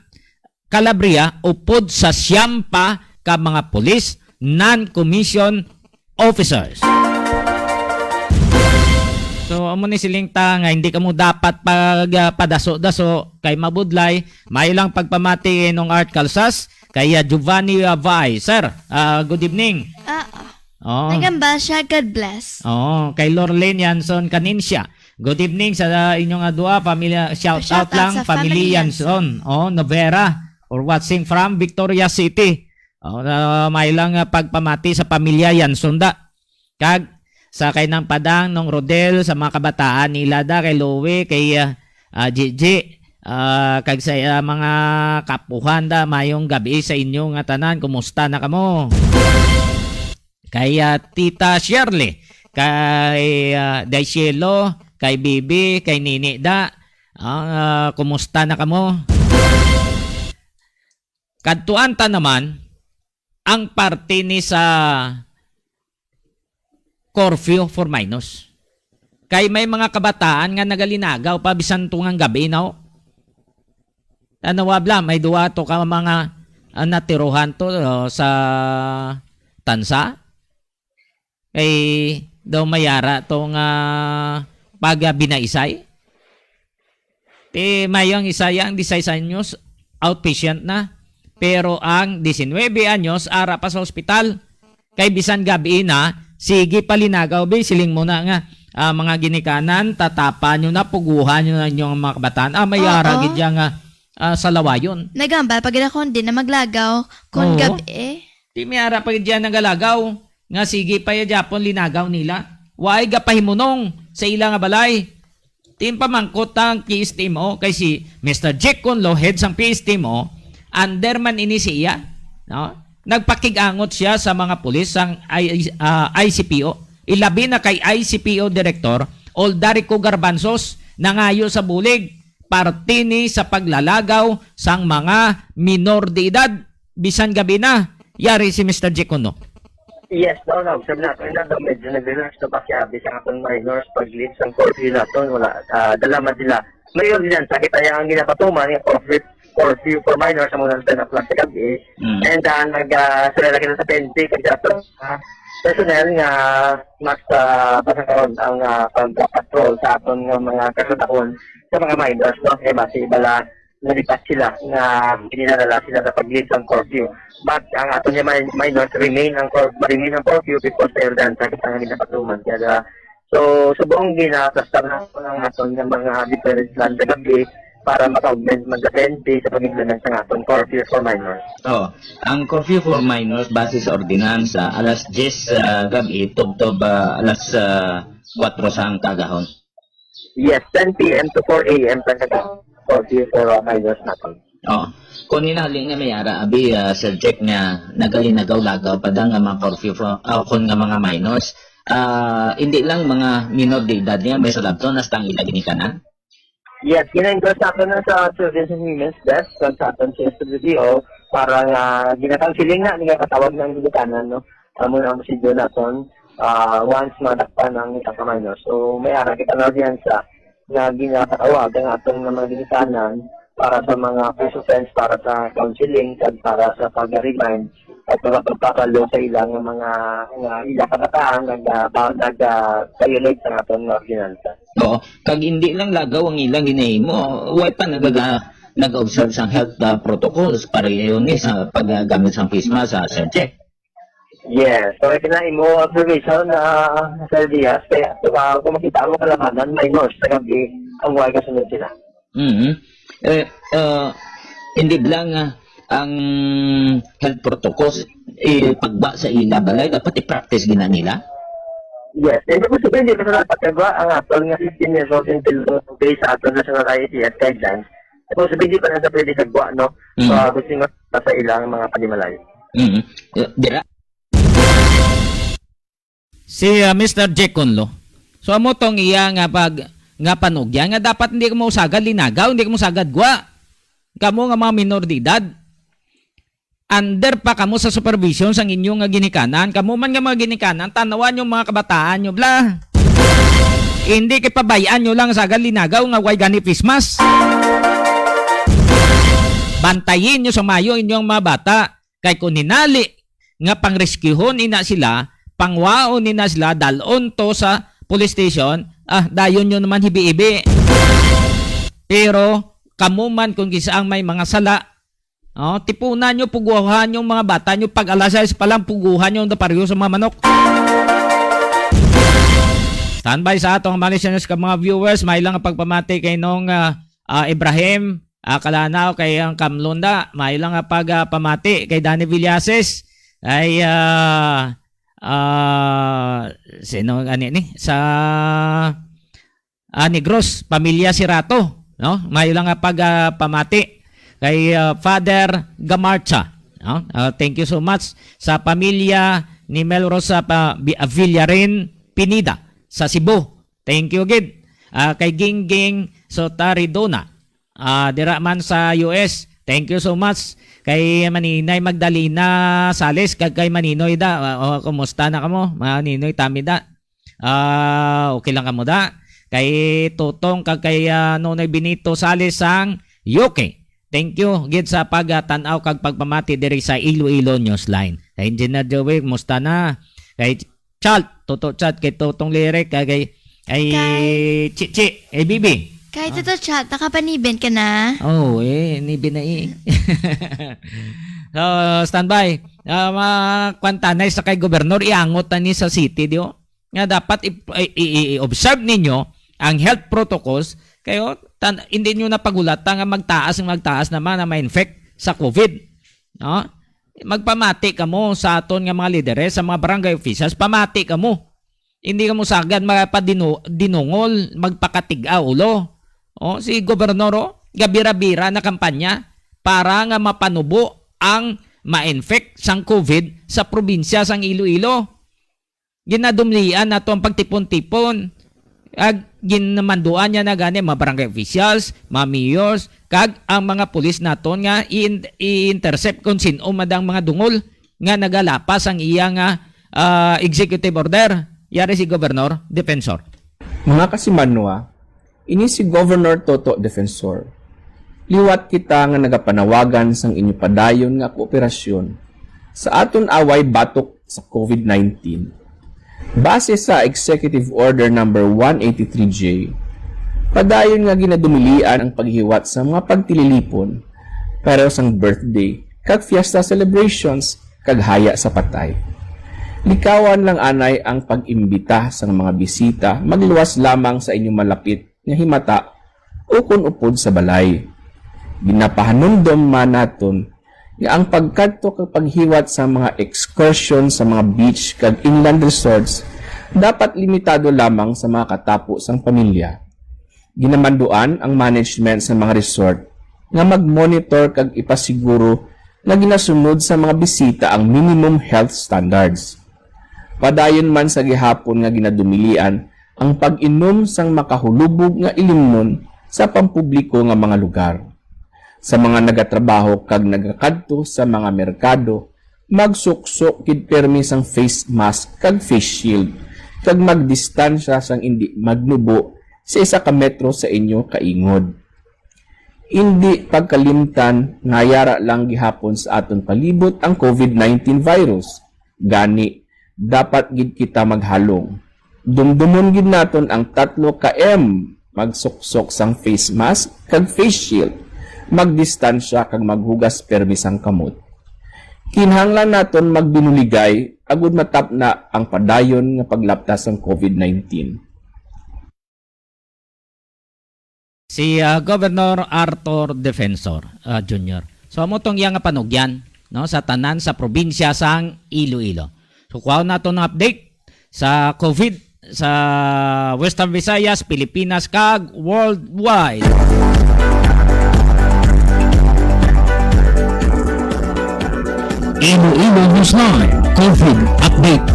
Calabria upod sa siyam pa ka mga pulis, non-commissioned officers. So, amo ni siling ta nga hindi kamo dapat pag, ah, padaso-daso kay mabudlay. May lang pagpamati inong Art Calsas, kay, ah, Giovanni, ah, Vai. Sir, ah, good evening. Ah, Oh. Nagambal siya, God bless. Oh, kay Lorlene Yanson Canincia. Good evening sa inyo nga duha, pamilya, shout Shout out out lang, sa family family Yanson. Yanson. Oh, Novera, or watching from Victoria City. Oh, na may lang, ah, pagpamati sa pamilya Yanson da. Kag sa kay nang Padang, nung Rodel, sa mga kabataan nila da, kay Louie, kay, ah, ah, Gigi, ah, kag sa, ah, mga kapuhan da, mayong gabi sa inyo nga tanan. Kumusta na kamo? Kay, ah, Tita Shirley, kay, ah, Daisielo, kay Bibi, kay Nini da. Ah, ah, kumusta na kamo? Kadtuan ta naman ang parte ni sa curfew for minors. Kay may mga kabataan nga nagalinagaw pa bisan tungang gabi, no? Ano, wabla, may duwa to ka mga, ah, natiruhan to, oh, sa tansa. Kay daw mayara to nga pagabinaisay. Ti mayo ang isa ya ang disais anyos, outpatient na. Pero ang diecinuebe anyos, ara pa sa ospital. Kay bisan gabi na, sige palinagaw, be, siling mo na nga, ah, mga ginikanan, tatapa nyo na, puguhan nyo na inyong mga kabataan. Ah, may Oo. ara gid ya nga, ah, salawayon. Nagambal, pag ina kon di na maglagaw, kon Oo. gabi. Di may ara pa gid ya nagalagaw, nga sige pa ya gyapon linagaw nila. Waay gapahimunong sa ila nga balay. Tin pamangkot ang P S T M O, kay si Mister Jack Conlo, head sang P S T M O, under man ini siya, no? Nagpakig-angot siya sa mga pulis sang I-, ah, I C P O, ilabi na kay I C P O Director Oldarico Garbanzos, nangayo sa bulig, parte ni sa paglalagaw sang mga minor de edad, bisan gabi na. Yari si Mister Jekuno. Yes, no, no. Sabi nato, ina, medyo nag-relax na pa siya. Bisan atong minors, pag-lift sang curfew nato, wala, ah, dala man sila. May ordinansa kita yang ginapatuman, yung curfew, curfew for minors, sa mga ten o'clock sa gabi. Mm. And, ah, nag, ah, sila lagi na sa P N P, kaya sa, ah, personnel nga mas, ah, basta karon ang, ah, pag-patrol sa aton nga mga kasudahon sa mga minors, no? Kaya basi bala, nalipat sila nga ginadala sila sa pag-lift ang curfew. But ang aton nga mi-, minors remain ang cur-, remain ang curfew because they are done sa kita nga ginapatuman. Kaya, so, subong ginatastar na ang aton nga mga deterrent plan sa gabi para maka-augment man sa P N P sa pag-implement sa aton curfew for minors. Oh, ang curfew for minors base sa ordinansa, alas diyes sa gabi, tubtob, ah, alas, ah, kuwatro sa ang kagahon. Yes, ten P M to four A M talaga. Curfew for, uh, minors natin. Oh. Kung hinali nga may ara, abi, ah, Sir Jack, nga nagalinagaw-lagaw pa da nga mga curfew for, ah, kung nga mga minors, ah, hindi lang mga minor de edad niya may sulabton hasta ang ila ginikanan? Yes, gina-endorse natin na sa Children's and Women's Desk, kung sa aton sa S W D O, para nga ginatang siling na, nga katawag ng ginikanan, no? Amo na ang prosedur naton, ah, once madakpan ang isang ka minor. So, may ara kita na audience, ah, nga ginakatawag ang aton nga mga ginikanan para sa mga case offense, para sa counseling, kag para sa pag-remind at mga pagpapalo sa ilang mga, nga ilang kabataan nag, ah, ba-, nag, ah, violate sa aton nga ordinansa. Oo. Kag hindi lang lagaw ang ilang ginahimo, way pa nagaga-, nag-observe sang health, ah, protocols, pareho ni sa paggamit sang face mask, ah, Sir Jack. Yes. So, ito na imo observation, ah, Sir Diaz. Kaya, ah, kung makita mo kalabanan, may nurse sa gabi, ang way kasunod sila. Mhm. Eh, ah, hindi lang, ah, ang health protocols, eh, pagba sa ila balay, dapat i-practice gina nila? Yes. Hindi ko sabihin, hindi ko dapat kagwa ang aton nga fifteen years old until today sa aton national I A T F guidelines. Kung sabihin, di pa na sa pwede kagwa, no? Mm. So, gusto nga sa ilang mga panimalay. Mm. Eh, dira? Si, ah, Mister Jack Conlo. So, amo tong iya nga pag-, nga panugya nga dapat hindi kamo usagad linagaw, hindi kamo usagad gwa. Kamo nga mga minor de edad, under pa kamo sa supervision sang inyo nga ginikanan. Kamo man nga mga ginikanan, tanawan yung mga kabataan nyo, bla. Hindi kay pabay-an nyo lang sagad linagaw nga way gani face mask. Bantayin nyo sa mayo inyong mga bata. Kay kung hinali nga pangrescuhon ina sila, pangwaon ina sila, dalon to sa police station, ah, dayon nyo naman hibi-hibi. Pero kamo man kung kinsa ang may mga sala, oh, tipunan nyo, puguhan yung mga bata nyo, pag alas sais pa lang, puguhan nyo ang naparyo sa mga manok. Standby sa atong mga listeners kag mga viewers, may lang ang pagpamati kay Nong, ah, ah, Ibrahim, ah, Kalanaw, kay ang Kamlunda, may lang ang pag, ah, pamati kay Danny Villases, ay, ah, ah, sino ani ni? Sa, ah, Negros, pamilya Sirato, no? May lang nga pag, ah, pamati kay, ah, Father Gamarcha, no? Ah, thank you so much sa pamilya ni Mel Rosa pa, Bi-, ah, Villarin Pinida sa Cebu. Thank you gid. Ah, kay Gingging Sotaridona, ah, dira man sa U S. Thank you so much. Kay Maninay Magdalena Sales, kag kay Maninoy da. Ah, oh, kumusta na kamo? Maninoy Tamida. Ah, okay lang kamo da? Kay Totong kag kay, ah, Nonoy Benito Sales sang U K. Thank you gid sa pagtan-aw kag pagpamati diri sa Iloilo Newsline. Kay Engineer Joey, kumusta na? Kay Chalt, Toto Chalt, kay Totong Lirik, kay, kay, kay Kay Chichi, kay Bibi. Kay Ah. Toto Chalt, nakapaniben ka na? Oh, eh, niben na eh. So, standby. Ah, ma-, kwantanay sa kay Gobernador, iangot na ni sa city, di o? Nga dapat i-, i-, i-, i-observe ninyo ang health protocols. Kayo, tan-, hindi nyo na pagulata nga magtaas ang magtaas naman ang ma-infect sa COVID. No? Magpamati kamo sa aton nga mga lideres, sa mga barangay officials, pamati kamo. Hindi kamo sagad magpadino-, dinungol, magpakatig-a ulo. Oh, si Gobernador, oh, gabira-bira na kampanya para nga mapanubo ang ma-infect sang COVID sa probinsya sang Iloilo. Ginadumlian nato ang pagtipon-tipon. Kag ginamanduan niya na gani mga barangay officials, mga mayors, kag ang mga pulis naton nga i-, i-intercept kung sin-o man ang mga dungol nga nagalapas ang iya nga, ah, executive order. Yari si Governor, Defensor. Mga kasimanwa, ini si Governor Toto Defensor. Liwat kita nga nagapanawagan sang inyo padayon nga kooperasyon sa aton away batok sa covid nineteen. Base sa Executive Order Number one eighty-three J, padayon nga ginadumilian ang paghiwat sa mga pagtililipon, pareho sang birthday, kag fiesta celebrations, kag haya sa patay. Likawan lang anay ang pag-imbita sang mga bisita magluwas lamang sa inyong malapit nga himata o kon upod sa balay. Ginapahanumdom man naton nga ang pagkadto kag paghiwat sa mga excursion sa mga beach kag inland resorts dapat limitado lamang sa mga katapo sang pamilya. Ginamanduan ang management sa mga resort nga mag-monitor kag ipasiguro nga ginasunod sa mga bisita ang minimum health standards. Padayon man sa gihapon nga ginadumilian ang pag-inom sang makahulubog nga ilimnon sa pampubliko nga mga lugar. Sa mga nagatrabaho kag nagakadto sa mga merkado, magsuksok gid pirmi sang face mask kag face shield, kag magdistansya sang indi magnubo sa isa ka metro sa inyo kaingod. Indi pagkalimtan nga yara lang gihapon sa aton palibot ang covid nineteen virus. Gani, dapat gid kita maghalong. Dumdumon gid naton ang tatlo ka M, magsuksok sang face mask kag face shield, magdistansya kag maghugas permi sang kamot. Kinahanglan naton magbinuligay agud matapna ang padayon nga paglapta sang covid nineteen. Si, ah, Governor Arthur Defensor, ah, Junior. So, amo tong iya nga panugyan, no, sa tanan sa probinsya sang Iloilo. So, kuhaon nato ng update sa covid sa Western Visayas, Pilipinas, kag worldwide. Iloilo Newsline COVID Update.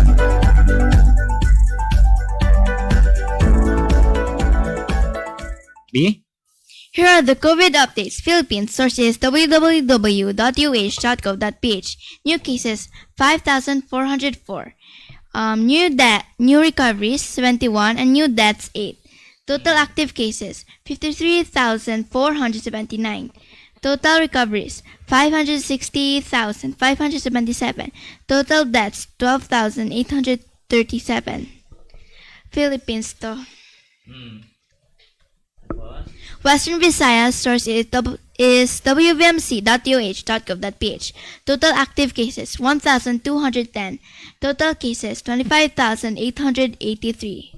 B? Here are the COVID updates. Philippines, source is W W W dot U H dot gov dot P H. New cases, five thousand four hundred four. Um, new de-, new recoveries, seventy-one, and new deaths, eight. Total active cases, fifty-three thousand four hundred seventy-nine. Total recoveries, five hundred sixty thousand five hundred seventy-seven. Total deaths, twelve thousand eight hundred thirty-seven. Philippines to. Hmm. Western Visayas, source is W-, is W V M C dot U H dot gov dot P H. Total active cases, one thousand two hundred ten. Total cases, twenty-five thousand eight hundred eighty-three.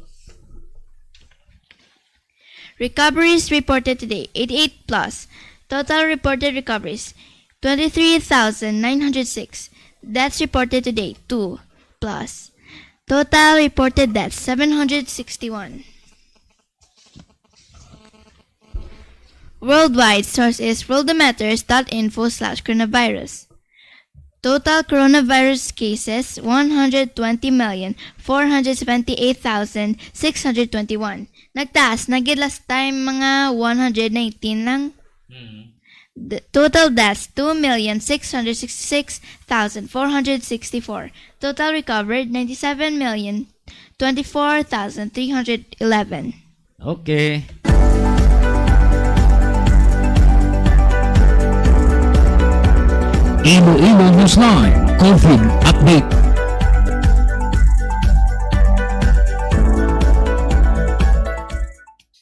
Recoveries reported today, eighty-eight plus. Total reported recoveries, twenty-three thousand nine hundred six. Deaths reported today, two plus. Total reported deaths, seven hundred sixty-one. Worldwide, source is worldometers dot info slash coronavirus. Total coronavirus cases, one hundred twenty million four hundred seventy-eight thousand six hundred twenty-one. Nagtaas na gid last time, mga one hundred nineteen lang. Mm. The total deaths, two million six hundred sixty-six thousand four hundred sixty-four. Total recovered, ninety-seven million twenty-four thousand three hundred eleven. Okay. Iloilo Newsline COVID Update.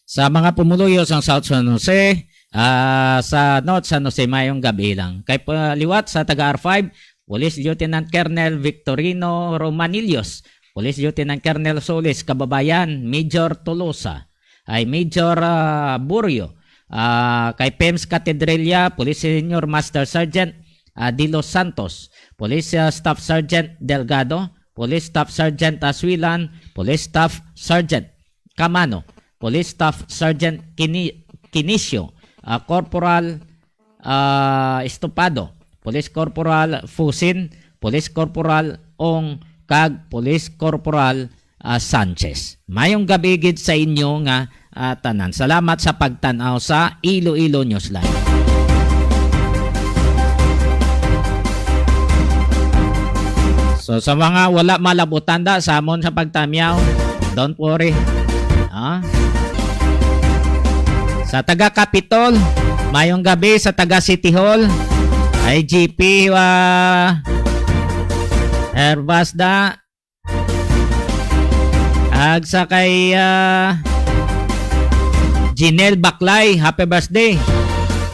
Sa mga pumuluyo sang South San Jose, ah, sa North San Jose, mayong gabi lang. Kay pa-, liwat sa taga R five, Police Lieutenant Colonel Victorino Romanillos, Police Lieutenant Colonel Solis Kababayan, Major Tolosa, ay Major, ah, Burio, ah, kay P E M S Cathedrilla, Police Senior Master Sergeant, ah, De Los Santos, Police, ah, Staff Sergeant Delgado, Police Staff Sergeant Aswilan, Police Staff Sergeant Camano, Police Staff Sergeant Kini-, Kinisio, ah, Corporal ah, Estupado, Police Corporal Fusin, Police Corporal Ong, kag Police Corporal ah, Sanchez. Mayong gabi gid sa inyo nga, ah, tanan. Salamat sa pagtan-aw sa Iloilo Newsline. So, sa mga wala malabutan da sa amon sa pagtamyaw, don't worry. Ah? Sa taga Capitol, mayong gabi. Sa taga City Hall, I G P, ah, Hervas da. Ag sa kay, ah, Jinel Baklay, happy birthday.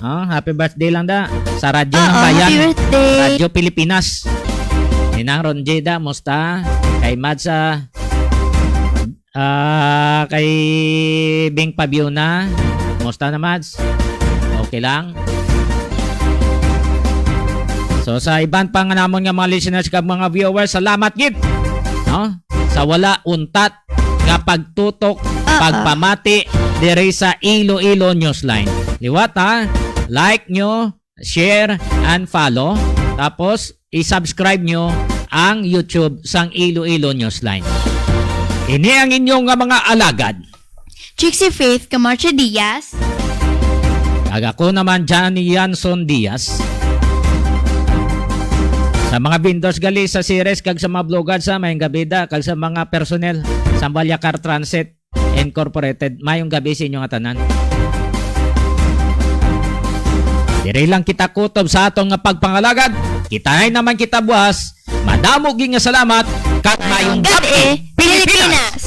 Oh, happy birthday lang da. Sa Radyo ng Oo, Bayan. Happy birthday. Radyo Pilipinas. Ninang Ronjida, musta? Kay Mads, ah, ah, kay Bing Pabiuna, musta na, Mads? Okay lang? So, sa iban pa nga namon nga mga listeners kag mga viewers, salamat gid, no? Sa wala untat nga pagtutok, Oo. pagpamati diri sa Iloilo Newsline. Liwat, ha? Like nyo, share, and follow. Tapos, i-subscribe nyo ang YouTube sang Iloilo Newsline. Ini ang inyong nga mga alagad. Trixie Faith Camacho Diaz. Kag ako naman, Johnny Yanson Diaz. Sa mga vendors gali sa Ceres kag sa mga Blue Gods, ha, mayong gabi da, kag sa mga personnel sa Balyacar Transit Incorporated, mayong gabi sa inyo nga tanan. Diri lang kita kutob sa aton nga pagpangalagad. Kitaay naman kita buwas. Madamo gid nga salamat, kag mayong gabi, Pilipinas!